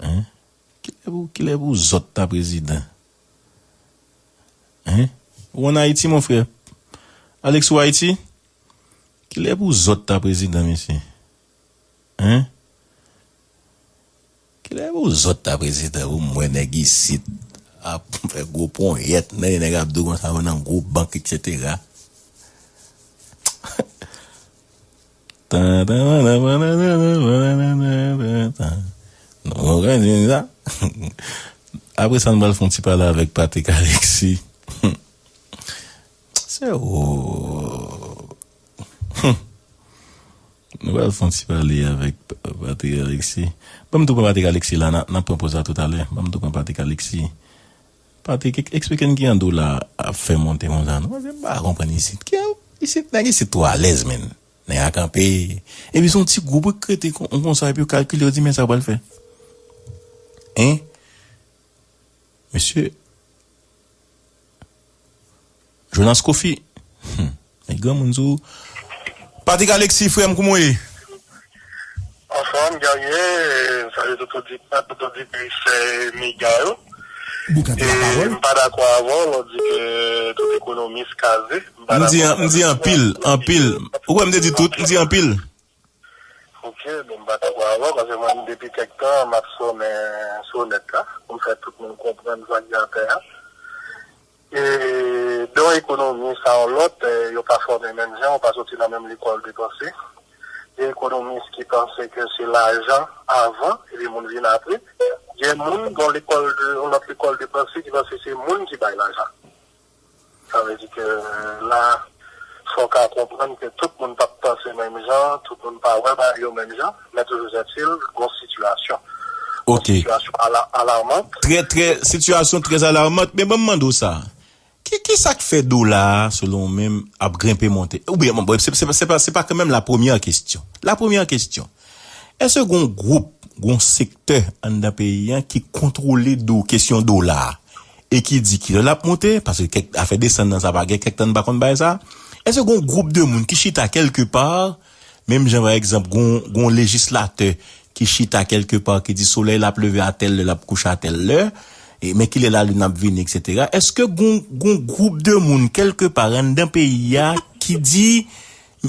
Hein? Kilè pou, kilè pou zòt ta prezidan? Hein? Ou ann Ayiti, mon frè? Alex, ou Ayiti? Kilè pou zòt ta prezidan, mesye? Hein? Kilè pou Zòt ta prezidan, ou m wè nèg isit ap fè gwo ponyèt, nan nèg ap di w konsa, yo nan gwo bank, etsetera. Tan, tan, tan, tan, tan, tan, tan, tan, tan. Nou, nou konn sa. Apre sa, nou pral fè yon ti pale avèk Patrick Alexis. Se ou. Nou pral fè yon ti pale avèk Pa-, Patrick Alexis. Ban m tou pran Patrick Alexis la, n a, n a pran poz la toutalè. Ban m tou pran Patrick Alexis. Patrick, ek-, eksplike n kijan dola ap fè monte konsa, non? Paske m pa konprann isit. Ki, isit, nèg isit twò alèz, menn. Nèg la kanpe. Epi se yon ti gwoup ki rete kon, konsa, epi yo kalkile, yo di, "Men sa yo pral fè." Hein? Mesye, Jonas Kofi. Hmm. Men granmoun sou. Patrick Alexis, frè m, kouman w ye? Anfòm, Guerrier, salye tout oditè, tout oditris Mega yo. Boukante la pawòl. M pa dakò avè w lè w di ke tout ekonomis kaze. M pa dakò. M di an-, m di anpil, anpil. Ou wè m te di tout, m di anpil. Ok, bon, m pa dakò avè w, paske mwen, depi kèk tan, m ap sonnen sonèt la, pou m fè tout moun konprann sa k gen atè a. E, de yon ekonomi sa yon lòt, e, yo pa fòme menm jan, yo pa soti nan menm lekòl de panse. Gen ekonomis ki panse ke se lajan avan, epi moun vin apre. Gen moun, gen yon lekòl de, yon lòt lekòl de panse ki panse se moun ki bay lajan. Sa vle di ke la, fò w ka konprann ke tout moun p ap panse menm jan, tout moun pa wè bagay yo menm jan, men toujou ètil, gon sitiyasyon. Ok. Gon sitiyasyon ala-, alarmant. Trè, trè, sitiyasyon trè alarmant, men ban m mande w sa. Ki, ki sa k fè dola a, selon w menm, ap grenpe monte? Oubyen, bon, se, se, se pa, se pa kanmenm la premyè kesyon. La premyè kesyon, èske gon gwoup, gon sektè anndan peyi a ki kontwole do, kesyon dola a e ki di kilè l ap monte? Paske kèk afè desann nan, sa pa gen kèk tan n pa konn bagay sa. Èske gon gwoup de moun ki chita kèlke pa, menm jan, pa egzanp, gon, gon lejislatè ki chita kèlke pa, ki di solèy l ap leve a tèl lè, l ap kouche a tèl lè, e, men kilè lalin ap vini, etsetera. Èske gon, gon gwoup de moun kèlke pa anndan peyi a ki di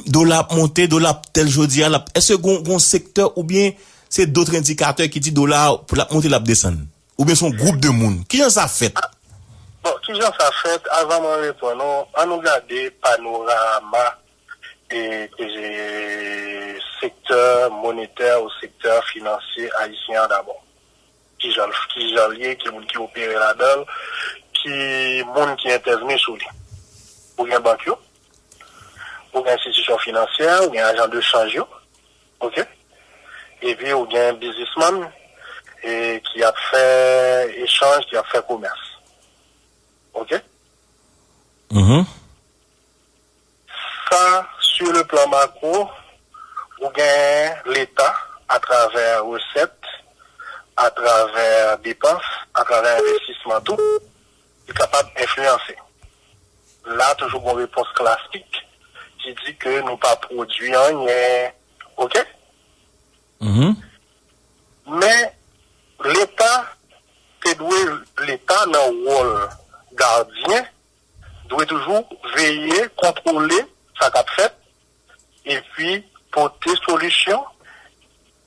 dola ap monte, dola ap tèl jodi a, l ap, èske gon, gon sektè oubyen se dòt endikatè ki di dola a, pou l ap monte, l ap desann? Oubyen se yon gwoup de moun? Kijan sa fèt? Bon, kijan sa fèt? Avan mwen reponn ou, ann nou gade panorama e, e sektè monetè ou sektè finansye ayisyen an dabò. Kijan, kijan l ye, ki moun ki opere ladan l, ki moun ki entèvni sou li. Ou gen bank yo, ou gen enstitisyon finansyè, ou gen ajan de chanj yo, ok? Epi ou gen biznismann, e, ki ap fè echanj, ki ap fè komès. Ok? Mhm. Sa, sur le plan macro, ou gen Leta, atravè resèt, atravè depans, atravè envestisman tou, li kapab enfliyanse. La, toujou gon repons klasik ki di ke nou pa pwodui anyen. Ok? Mhm. Men, Leta te dwe, Leta nan wòl gadyen, dwe toujou veye, kontwole sa k ap fèt, epi pote solisyon,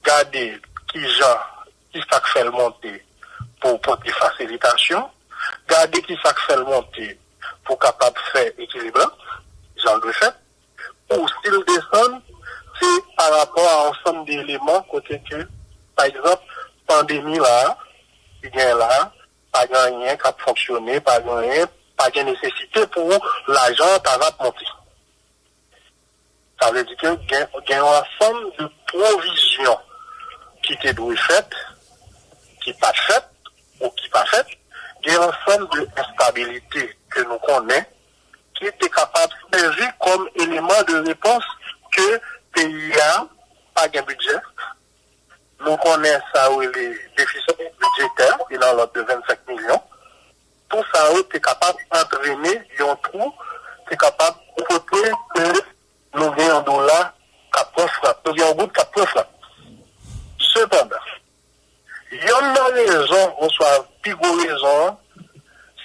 gade kijan, ki sa k fè l monte pou pote fasilitasyon, gade ki sa k fè l monte pou kapab fè ekilib la, jan l dwe fèt. Pou si l desann, se pa rapò a ansanm de eleman kote ke, pa egzanp, pandemi la, ki gen la, pa gen anyen k ap fonksyone, pa gen anyen, pa gen nesesite pou lajan an ta va ap monte. Sa vle di ke gen, gen yon ansanm de pwovizyon ki te dwe fèt, ki pa t fèt, ou ki pa fèt, gen yon ansanm de enstabilite ke nou konnen, ki te kapab sèvi kòm eleman de repons ke peyi a pa gen bidjè. Nou konnen sa yo rele defisi bidjetè, ki nan lòd de vennsenk milyon. Tou sa yo te kapab antrene yon twou, te kapab pote ke nou gen yon dola k ap pran frap, nou gen yon goud k ap pran frap. Sepandan, yonn nan rezon, oswa pi gwo rezon an,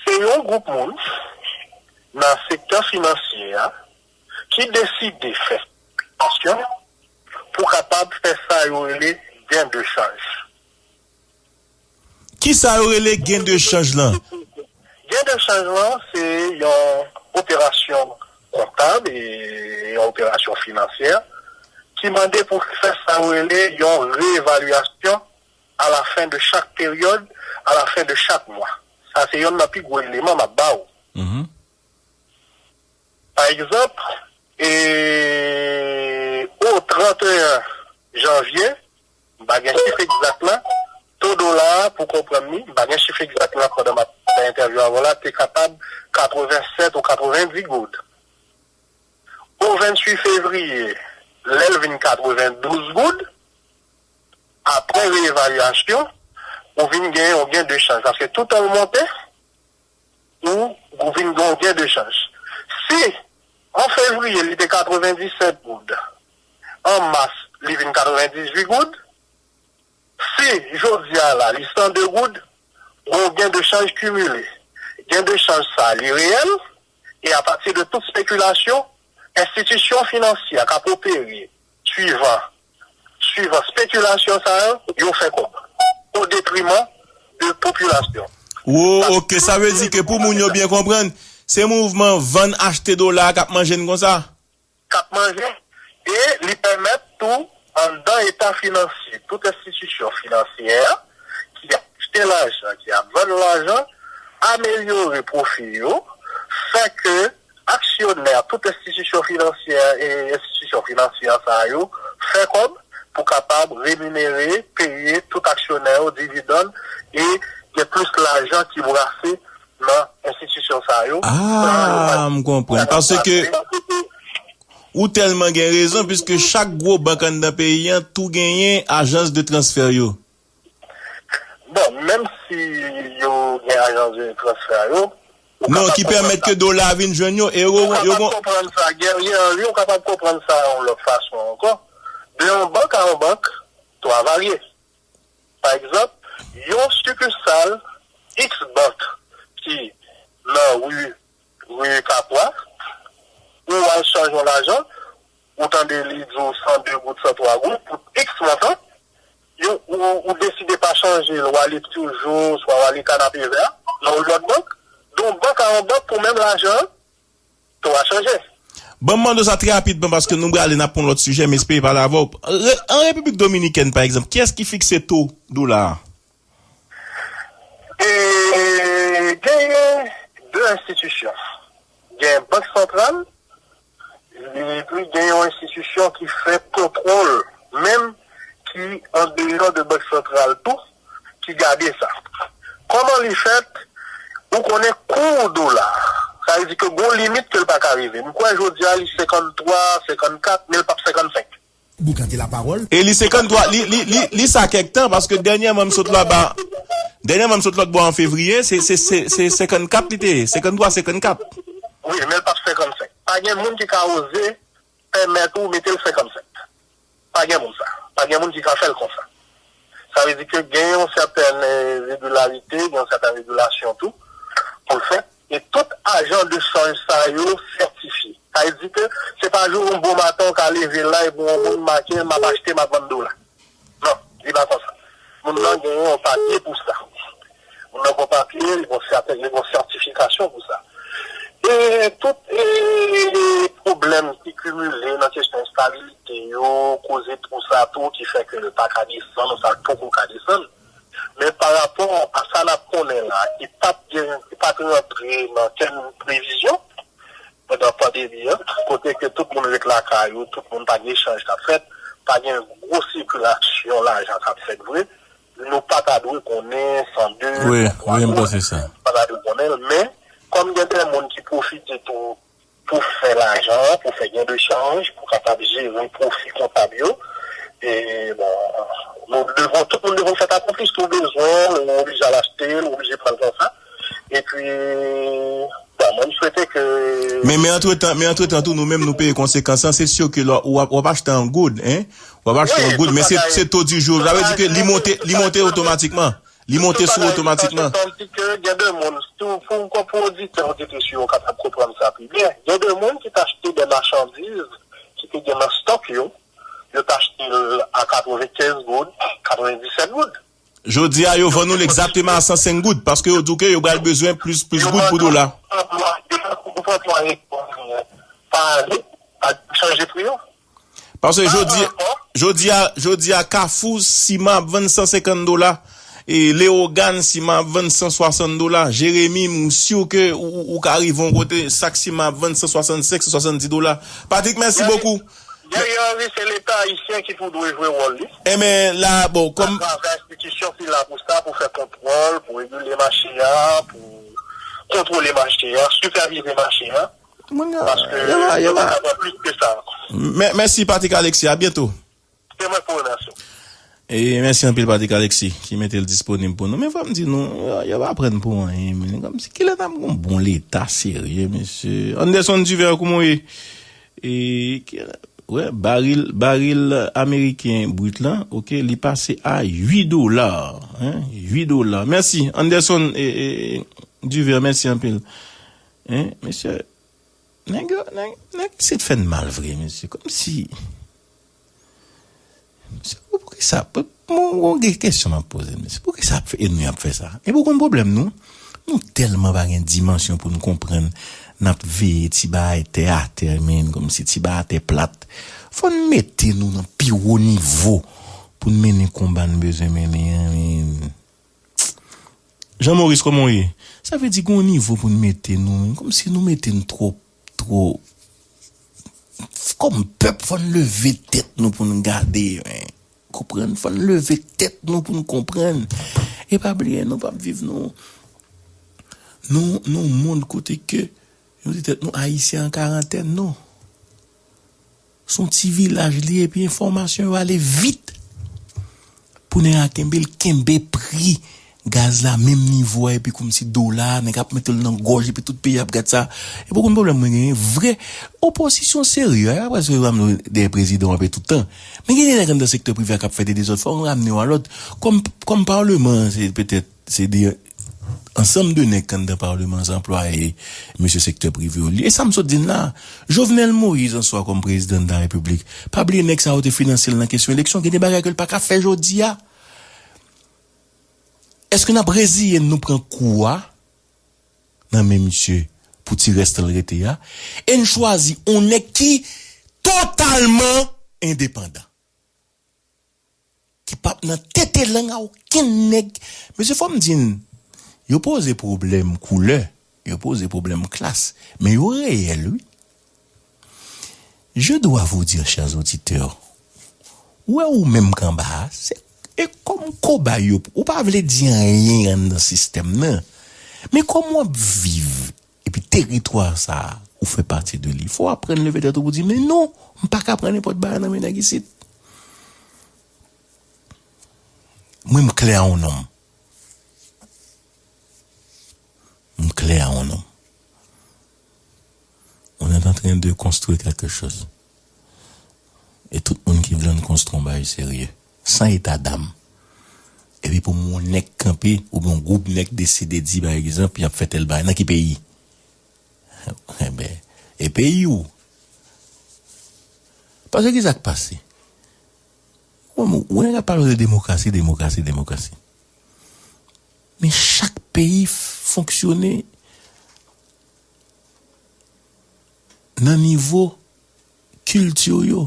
se yon gwoup moun nan sektè finansye a ki deside fè spekilasyon pou kapab fè sa yo rele gain de change. Kisa yo rele gen de chanj lan? Gen de chanj lan, se yon operasyon kontab e yon operasyon finansyè ki mande pou fè sa yo rele yon reevalyasyon a la fen de chak peryòd, a la fen de chak mwa. Sa se yonn nan pi gwo eleman m ap ba w. Pa egzanp, e, o trannteyen janvye, m pa gen chif egzak la, to dola a, pou konprann li, m pa gen chif egzak la pandan m ap fè entèvyou avè w la, te kapab katrevennsèt ou katrevendis goud. O venntuit fevriye, lè l vin katrevendouz goud, apre reevalyasyon, ou vin gen yon gen de chanj. Paske toutan l monte, ou, ou vin gen yon gen de chanj. Si an fevriye li te katrevendisèt goud, an mas li vin katrevendizuit goud, si jodi a la li san de goud, gen yon gen de chanj kimile. Gen de chanj sa a li reyèl, e apati de tout spekilasyon, enstitisyon finansyè k ap opere swivan swivan spekilasyon sa yo, yo fè kòb o detriman de popilasyon. Wo, ok, sa vle di ke pou moun yo byen konprann, se mouvman vann achte dola k ap manje n konsa? K ap manje, e li pèmèt tou anndan eta finansye, tout enstitisyon finansyè ki achte lajan, ki ap vann lajan, amelyore pwofi yo, fè ke aksyonè, tout enstitisyon finansyè e enstitisyon finansyè sa yo fè kòb pou kapab reminere, peye tout aksyonè yo dividann e gen plis lajan ki brase nan enstitisyon sa yo. Ah, m konprann. Paske ou tèlman gen rezon, piske chak gwo bank anndan peyi an tou genyen ajans de transfè yo. Bon, menm si yo gen ajans de transfè yo, Non, ki pèmèt ke dola vin jwenn yo, ewo, yo gon. Konprann sa, Guerrier Henry, ou kapab konprann sa yon lòt fason ankò. De yon bank a yon bank, twa varye. Pa egzanp, yon sikisal X bank ki nan ri, ri Kapwa, ou al chanje yon lajan, ou tande li di w san de goud, san twa goud, pou X montan, yo, ou, ou deside pa chanje l, ou ale Peugeot, swa ou ale Kanapevè, nan yon lòt bank, de yon bank a yon bank pou menm lajan an, to a chanje. Ban m mande w sa trè rapidman, paske nou prale n ap pran lòt sijè, m espere pale avè w. An Repiblik Dominikèn, pa egzanp, kiyès ki fikse to dola a? E genyen de enstitisyon. Gen Bank Santral, epi gen yon enstitisyon ki fè kontwòl, menm ki andeyò de Bank Santral tou, ki gade sa. Kòman li fèt? Ou konnen kou dola. Sa vle di ke gon limit ke l pa ka rive. M kwè jodi a li senkanntwa, senkannkat, men l p ap senkannsenk. E li senkanntwa, li, li, li, li sa kèk tan, paske dènyèman m sot laba, dènyèman m sot lòt bò an fevriye, se, se, se, se senkannkat li te ye, senkanntwa, senkannkat. Wi, men l p ap senkannsenk. Pa gen moun ki ka oze pèmèt ou mete l senkannsenk. Pa gen moun sa. Pa gen moun ki ka fè l konsa. Sa vle di ke gen yon sètèn regilarite, gen yon sètèn regilasyon tou pou l fèt. E tout ajan de chanj sa yo sètifye. Sa vle di ke se pa jou yon bon maten ou ka leve la epi yon moun make m ap achte, m ap vann dola. Non, li pa konsa. Moun nan gen yon papye pou sa. Moun nan gen yon papye, li gen yon sètifika-, li gen yon sètifikasyon pou sa. E tout e, pwoblèm ki kimile nan kesyon estabilite yo, koze tou sa tou ki fè ke l pa ka desann, ou sa l poko ka desann. Men pa rapò a sa n ap konnen la, ki pa t gen, ki pa t rantre nan kenn previzyon, pandan pandemi an, kote ke tout moun ret lakay yo, tout moun pa gen echanj k ap fèt, pa gen gwo sikilasyon lajan k ap fèt vre, nou pa ta dwe konnen san de, san twa goud, nou pa ta dwe konnen l, men kòm gen de moun ki pwofite tou pou fè lajan, pou fè gen de chanj, pou kapab jere pwofi kontab yo, e bon, nou devon, tout moun devon fèt akonpli, si w bezwen l, ou oblije al achte l, ou oblije pran l konsa, epi Bon, mwen, m swete ke. Men, men antretan, men antretan tou, nou menm, nou peye konsekans lan. Se si ke lè w ap, w ap achte an goud, en? W ap achte an goud, men se, se to di jou. Sa vle di ke li monte, li monte otomatikman. Li monte sou otomatikman. Tandis ke gen de moun, si w, pou, pou oditè, oditris yo kapab konprann sa pi byen, gen de moun ki t achte de machandiz ki te gen nan stòk yo, yo t achte l a katrevenkenz goud, katrevendisèt goud. Jodi a, yo vann nou l egzakteman a san senk goud, paske yo di w ke yo pral bezwen plis, plis goud pou dola. Yo vann anplwaye, ou pran anplwaye pa ale, pa chanje pri yo. Paske jodi, jodi a, jodi a, Kafou, siman ap vann san senkant dola. E Leyogàn, siman ap vann san swasant dola. Jeremi, m si ke ou, ou, ou ka rive yon kote, sak siman ap vann san swasannsenk, san swasanndis dola. Patrik, mèsi bokou. Thierry Henry, se Leta ayisyen ki tou dwe jwe wòl li. Enben, la, bon, kòm atravè enstitisyon ki la pou sa, pou fè kontwòl, pou regile mache a, pou kontwole mache a, sipèvize mache a. Moun yo, paske yo va, yo yo pa va kapab plis ke sa ankò. Mè-, mèsi, Patrick Alexis. A byento. Se mwen k pou remèsye w. E mèsi anpil, Patrick Alexis, ki mete l disponib pou nou. Men fò m di nou, yo, yo pa pran n pou anyen, men kòmsi kilè n ap gon bon Leta serye, mesye? Anderson Duver, kòman w ye? E, kilè, wè, baril, baril ameriken brit lan, oke, li pase a uit dola, en, uit dola. Mèsi, Anderson, e, e, Duver, mèsi anpil. En, mesye, nèg yo, nèg, nèg isit fè n mal vre, mesye. Kòmsi, mesye, poukisa, pou, mwen, mwen gen kesyon m ap poze, mesye. Poukisa ap fè, enmi ap fè sa? E pou konn pwoblèm nou, nou tèlman pa gen dimansyon pou n konprann, n ap veye ti bagay tè atè, men, kòmsi ti bagay atè plat. Fò n mete nou nan pi wo nivo pou n mennen konba n bezwen mennen an, men. Jean Maurice, kòman w ye? Sa vle di gon nivo pou n mete nou, men kòmsi nou mete n twò, twò, kòm pèp, fò n leve tèt nou pou n gade, men. Konprann, fò n leve tèt nou pou n konprann. E pa bliye, nou p ap viv nou, nou, nou mond kote ke nou di tèt nou Ayisyen an karantèn, non. Se yon ti vilaj li ye, epi enfòmasyon yo ale vit. Pou nèg la kenbe l, kenbe pri gaz la menm nivo a, epi kòmsi dola, nèg ap mete l nan gòj, epi tout peyi ap gad sa. E pou konn pwoblèm mwen genyen, vrè opozisyon serye, a, apre se yo ramenn dèyè prezidan w ap toutan. Men gen de nèg anndan sektè prive a k ap fè de dezòd, fò w ramenn yo a lòd. Kòm, kòm palman an, se petèt se de ansanm de nèg k anndan palman an, se anplwaye mesye sektè prive yo li. E sa m sot di n la, Jovenel Moïse an swa kòm prezidan de la repiblik, pa bliye nèg sa yo te finanse l nan kesyon eleksyon, gen de bagay ke l pa ka fè jodi a. Èske n ap reziye n nou pran kou a nan men misye pou ti rès tan l rete a, e n chwazi yon nèg ki totalman endepandan? Ki p ap nan tete lang a okenn nèg. Mesye, fò m di n, yo poze pwoblèm koulè, yo poze pwoblèm klas, men yo reyèl, wi. Je dois vous dire, chers auditeurs, ou wè ou menm k anba a, se, e kòm kobay yo, ou pa vle di anyen anndan sistèm nan, men kòm w ap viv, epi teritwa sa a, ou fè pati de li. Fò w aprann leve tèt ou pou di, men non, m pa ka pran nenpòt bagay nan men nèg isit. Mwen, m klè a yon nonm. M klè a yon nonm. On est en train de construire quelque chose. E tout moun ki vle n konstwi yon bagay serye, san eta dam. Epi pou mwen, yon nèg kanpe, oubyen yon gwoup nèg deside di, pa egzanp, y ap fè tèl bagay. Nan ki peyi? Enben, e peyi w? Paske ki sa k pase? Ou, ou, ou nèg ap pale de demokrasi, demokrasi, demokrasi. Men chak peyi fonksyone nan nivo kilti yo.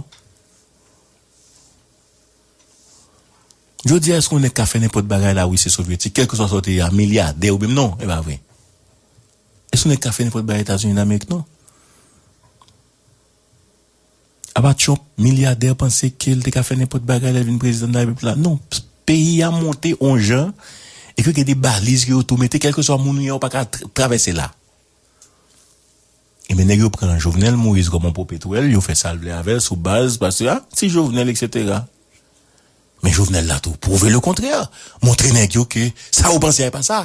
Jodi a, èske yon nèg ka fè nenpòt bagay Larisi Sovyetik, kèlkeswa sa w te ye a, milyadè oubyen non, e pa vre. Èske yon nèg ka fè nenpòt bagay Etazini Damerik? Non. Apa Trump, milyadè, panse ke l te ka fè nenpòt bagay lè l vin prezidan de la repiblik la? Non. Peyi a monte on jan, e ke gen de baliz ke yo tou mete, kèlkeswa moun ou ye, ou pa ka tra-, travèse la. Ebyen, nèg yo pran Jovenel Moïse kòm on popetwèl, yo fè sa l vle avè l sou baz, paske, a, ti Jovenel, etsetera. Men Jovenel la tou pwouve lekontrè. Montre nèg yo ke sa yo panse a e pa sa.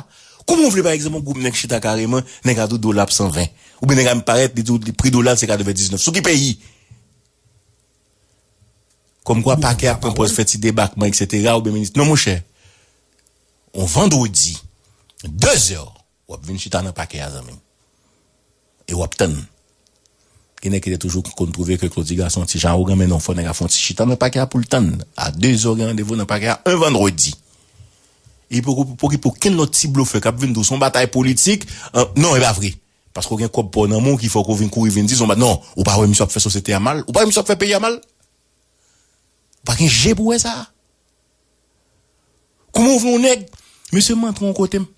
Kouman w vle, pa egzanp, yon gwoup nèg chita kareman, nèg a di w dola ap san ven? Oubyen nèg a parèt, li di w pri dola se katrevendiznèf. Sou ki peyi? Kòmkwa pakè a pran pòz fè ti debakman, etsetera, oubyen minis. Non, monchè. On vandredi, de zè, w ap vin chita nan pakè a, zanmi m. E w ap tann. Gen nèg ki te toujou konn twouve ke Claudy Gassant se yon ti jan awogan, men non, fò nèg la fè yon ti chita nan pakè a pou l tann. A de zè, w gen randevou nan pakè a, yon vandredi. E poko, poko, poko, kenn lòt ti blofè k ap vin di w se yon batay politik. An, non, e pa vre. Paske w gen kòb pa w nan men w ki fè w vin kouri vin di se yon bat-, non, ou pa wè misye ap fè sosyete a mal? Ou pa wè misye ap fè peyi a mal? Ou pa gen je pou wè sa? Kouman w vle yon nèg, mesye, m antre yon kote, m,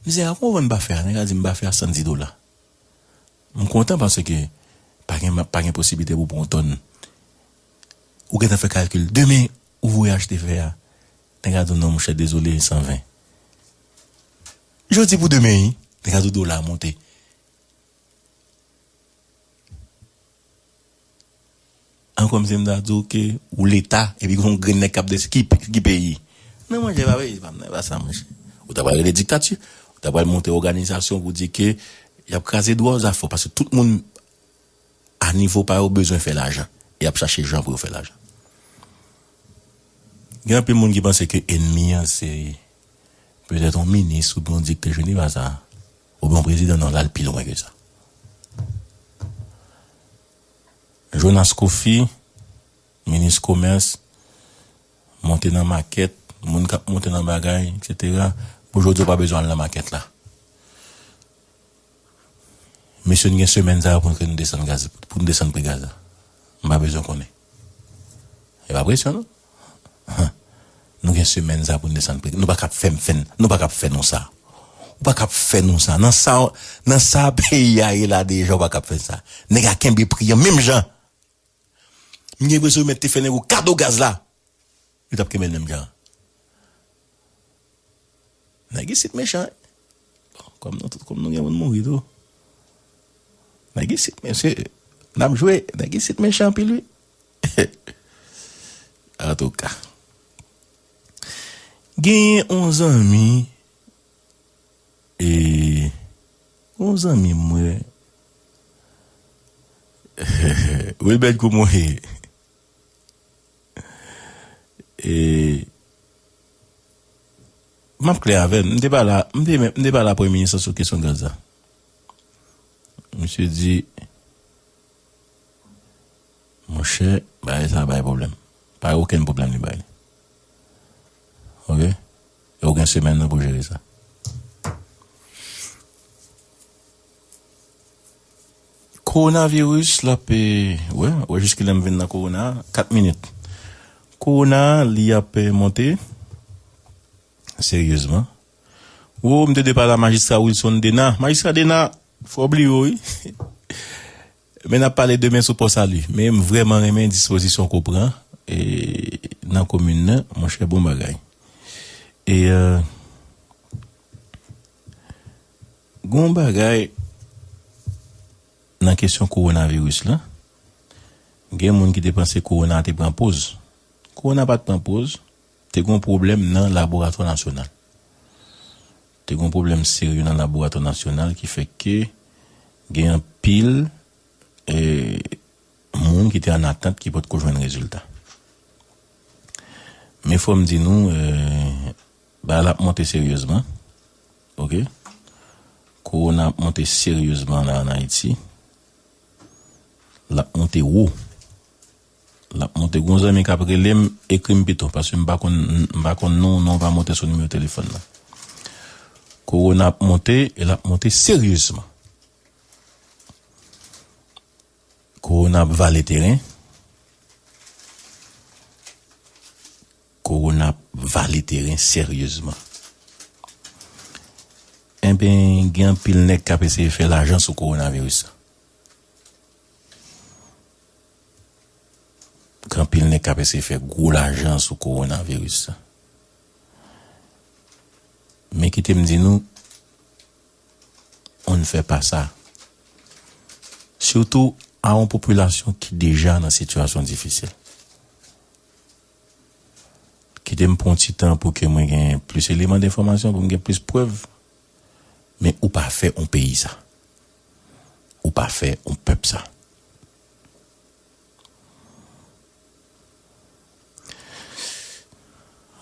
mizè, a konprann m pa fè a, nèg la di m pa fè a san di dola. M kontan paske pa gen, pa gen posiblite pou pran yon tòn. Ou gentan fè kalkil. Demen, ou voye achte fè a. Nèg la di w non, monchè, dezole, san ven. Jodi pou demen, wi. Nèg la di w dola a monte. An kòmsi m ta di w ke ou Leta, epi gon grenn nèg k ap desi-, ki, ki peyi. Non, monchè, pa peyi pa m nan, e pa sa, monchè. Ou ta pral rele diktati. Ou ta pral monte òganizasyon pou di ke y ap kraze dwa w, zafè w, paske tout moun a nivo pa yo bezwen fè lajan. Y ap chache jan pou yo fè lajan. Gen anpil moun ki panse ke ènmi an se petèt yon minis oubyen yon direktè jeneral sa, oubyen yon prezidan, non, l al pi lwen ke sa. Jonas Kofi, minis komès, monte nan makèt, moun k ap monte nan bagay, etsetera. Pou jodi a, w pa bezwen al nan makèt la. Mesye, n gen semèn sa a pou n, ke n desann gaz, pou n desann pri gaz la. M pa bezwen konnen. E pa presyon, non. Nou gen semèn sa a pou n desann pri. Nou pa kab fè m fè n, nou pa kab fè nou sa. Ou pa kab fè nou sa. Nan sa, nan sa peyi a ye la deja, ou pa kab fè sa. Nèg a kenbe pri an menm jan. M gen enpresyon yo mèt te fè nèg yo kado gaz la. Yo t ap kenbe l menm jan. Nèg isit mechan, wi. Bon, kòm nou tout, kòm nou gen moun mouri tou. Nèg isit, mesye, n ap jwe. Nèg isit mechan anpil, wi. Antouka. Genyen yon zanmi, e, yon zanmi mwen, Wilbert Kumoye. E, m ap klè avè n. M te pale a, m te, m te pale a premye minis lan sou kesyon gaz la. Misye di, monchè, bagay sa bay pwoblèm. Pa gen okenn pwoblèm li bay. Oke? E ou gen semèn nan pou jere sa. Kowonaviris, l ap, e, wè, wè jiskilè m vin nan kowona, kat minit. Kowona, li ap, e, monte seryezman. Wo, m te dwe pale a majistra Wilson Dena. Majistra Dena, fò w bliye w, wi. Men n ap pale demen sou Pò Sali. Men m vrèman renmen dispozisyon ke w pran, e, nan komin nan, monchè, bon bagay. E, e, gon bagay nan kesyon kowonaviris la, gen moun ki te panse kowona te pran poz. Kowona pa t pran poz, te gon pwoblèm nan laboratwa nasyonal. Te gon pwoblèm serye nan laboratwa nasyonal ki fè ke gen anpil, e, moun ki te an atant ki potko jwenn rezilta. Men fò m di nou, e, bagay la ap monte seryezman. Oke? Kowona ap monte seryezman la ann Ayiti. L ap monte wo. L ap monte. Gon zanmi k ap rele m, ekri m pito, paske m pa konn, m pa konn non, non pa monte sou nimewo telefòn nan. Kowona ap monte, e l ap monte seryezman. Kowona ap vale teren. Kowona ap vale teren seryezman. Enben, gen anpil nèg k ap eseye fè lajan sou kowonaviris la. Gen anpil nèg k ap eseye fè gwo lajan sou kowonaviris la. Men kite m di nou, on ne fait pas ça. Sitou a yon popilasyon ki deja nan sitiyasyon difisil. Kite m pran yon ti tan pou ke mwen gen plis eleman denfòmasyon, pou m gen plis prèv. Men ou pa fè yon peyi sa. Ou pa fè yon pèp sa.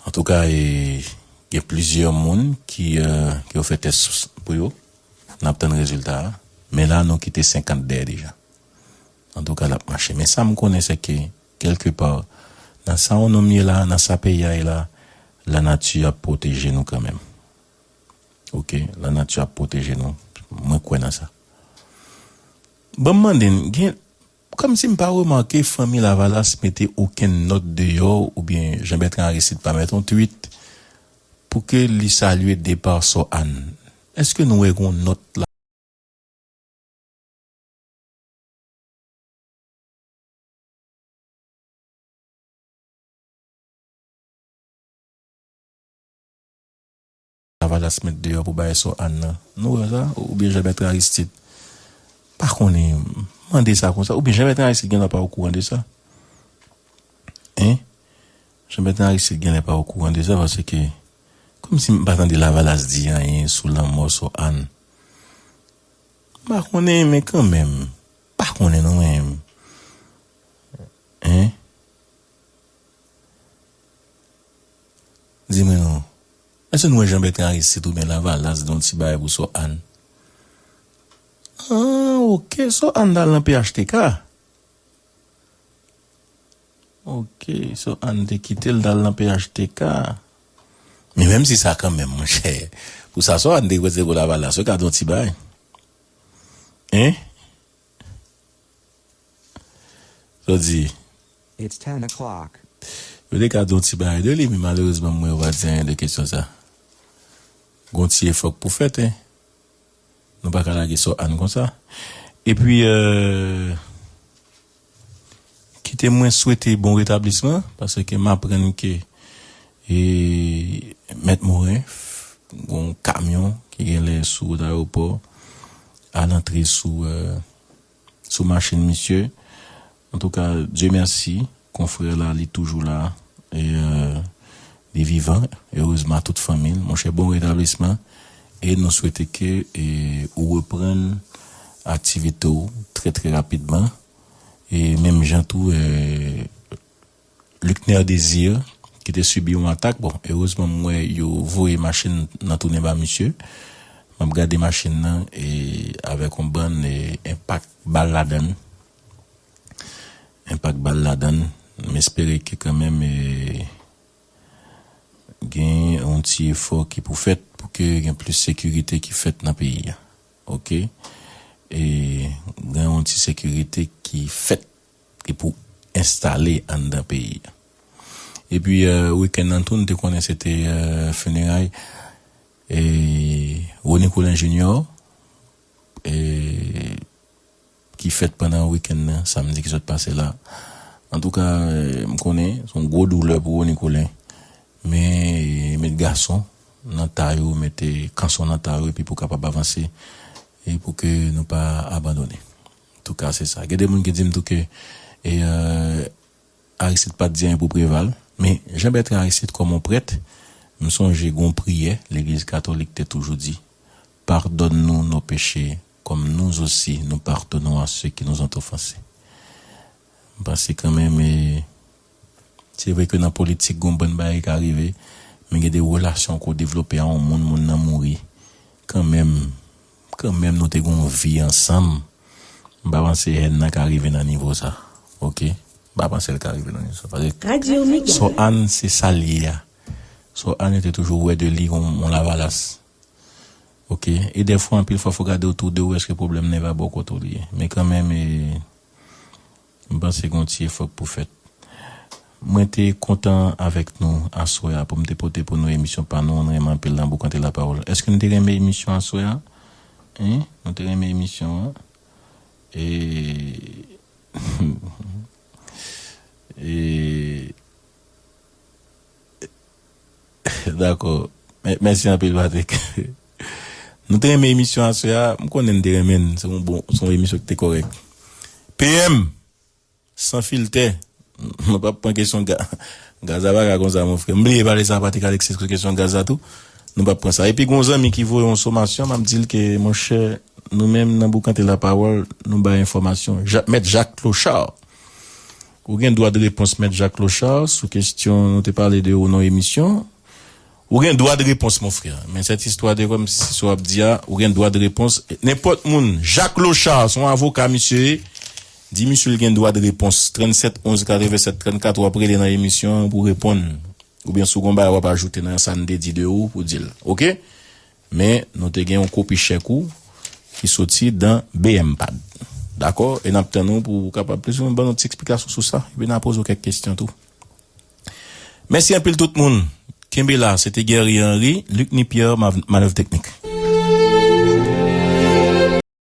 Antouka, e, gen plizyè moun ki, e, ki yo fè tès pou yo. N ap tann rezilta a. Men la, nou kite senkant dèyè deja. Antouka, l ap mache. Men sa m konnen, se ke, kèlkepa, nan sa yon nonm ye la, nan sa peyi a ye la, Lanati ap pwoteje nou kanmenm. Oke, lanati ap pwoteje nou. Mwen kwè nan sa. Ban m mande n, gen, kòmsi m pa remake fanmi Lavalas mete okenn nòt deyò oubyen Jean Bertrand Aristide pa mete yon tweet pou ke li salye depa Sò Ann. Èske nou wè yon nòt la? Lavalas met deyò pou bay Sò Ann nan. Nou wè sa? Oubyen Jean Bertrand Aristide? Pa konnen, mande sa konsa. Oubyen Jean Bertrand Aristide genlè pa okouran de sa? Hein? Jean Bertrand Aristide genlè pa okouran de sa, paske kòmsi m pa tande Lavalas di anyen sou lanmò Sò Ann. M pa konnen, men kanmenm. M pa konnen non, men. Hein? Di mwen non. Èske nou wè Jean Bertrand Aristide oubyen Lavalas di yon ti bagay pou Sò Ann? Ah, oke, Sò Ann t al nan P H T K. Oke, Sò Ann te kite l t al nan P H T K. Men menm si sa kanmenm, monchè. Pou sa Sò Ann te prese pou Lavalas, yo ka di yon ti bagay. Hein? Sa w di? It's ten o'clock. Yo te ka di yon ti bagay de li, men malerezman, mwen yo pa di anyen de kesyon sa. Gon ti efò k pou fèt, hein. Nou pa ka lage Sò Ann konsa. Epi, euh, kite mwen swete bon retablisman, paske m aprann ke, e, Mèt Moren, gon kamyon ki genlè sou wout ayewopò, al antre sou, euh, sou machin misye. Antouka, Dye mèsi, konfrè la, li toujou la, e, euh, li vivan, erezman a tout fanmi l. Monchè, bon retablisman, e nou swete ke, e, ou reprann aktivite w trè, trè rapidman. E menm jan tou, e, Luckner Désir, ki te sibi yon atak. Bon, erezman, m wè yo voye machin nan tounen ba misye. M ap gade machin nan, e avèk yon bann, e, enpak bal ladan l. Enpak bal ladan l. M espere ke kanmenm, e, gen yon ti efò ki pou fèt pou ke gen plis sekirite ki fèt nan peyi a. Oke? E gen yon ti sekirite ki fèt ki pou enstale anndan peyi a. Epi, euh, wikenn nan tou, nou te konnen se te, euh, fineray, e, Rony Colin Junior, e, ki fèt pandan wikenn nan, samdi ki sot pase la. Antouka, e, m konnen se yon gwo doulè pou Rony Colin, men, e, met gason nan ta yo, mete kanson nan ta yo, epi pou kapab avanse, e pou ke nou pa abandone. Antouka, se sa. Gen de moun ki di m tou ke, e, euh, Aristide pa t di anyen pou Preval, men Jean Bertrand Aristide kòm yon prèt, m sonje gon priyè legliz katolik te toujou di, pardonne nous nos péchés, comme nous aussi nous pardonnons à ceux qui nous ont offensés. M panse kanmenm, e, se vre ke nan politik, gon bann bagay ka rive, men gen de relasyon ke w devlope a yon moun, moun nan mouri. Kanmenm, kanmenm nou te gen yon vi ansanm. M pa panse hèn nan ka rive nan nivo sa. Oke? M pa panse l ka rive nan nivo sa. Paske Sò Ann se sa l ye a. Sò Ann yo te toujou wè de li yon, yon Lavalas. Oke? E dèfwa, anpil fwa, fò w gade otou de w, èske pwoblèm nan e pa bò kote w li ye. Men kanmenm, e, m panse gen yon ti efò k pou fèt. Mwen te kontan avèk nou aswè a pou m te pote pou nou emisyon pa nou, nou renmen anpil nan Boukante Lapawòl. Èske nou te renmen emisyon aswè a? Hein? Nou te renmen emisyon an? E, e, Dakò. Mè-, mèsi anpil, Patrick. Nou te renmen emisyon aswè a. M konnen n te renmen l. Se yon bon, se yon emisyon ki te kòrèk. P M, san filtè. Nou p ap pran kesyon ga-, gaz la pa ka konsa, mon frè. M bliye pale sa a Patrick Alexis sou kesyon gaz la tou. Nou p ap pran sa. Epi, gen yon zanmi ki voye yon somasyon, m ap di l ke, monchè, nou menm nan Boukante Lapawòl, nou bay enfòmasyon. Ja-, Mèt Jak Clochard. Ou gen dwa de repons, Mèt Jak Clochard, sou kesyon nou te pale de ou nan emisyon. Ou gen dwa de repons, mon frè. Men sèt istwa de kòm si sa w ap di a, ou gen dwa de repons. Nenpòt moun, Jak Clochard, se yon avoka misye ye. Di misye l gen dwa de repons. Tranntsèt onz katrevennsèt trannkat, w ap rele nan emisyon an pou reponn. Oubyen si w gen yon bagay w ap ajoute nan sa n te di de ou, pou di l. Oke? Men nou te gen yon kopi chèk ou ki soti dan B M pad. Dakò? E n ap tann ou pou w kapab plis ou menm ban nou ti eksplikasyon sou sa. Epi n a poze w kèk kesyon tou. Mèsi anpil tout moun. Kenbe la, se te Guerrier Henry, Luc Nipierre, Manèv Teknik.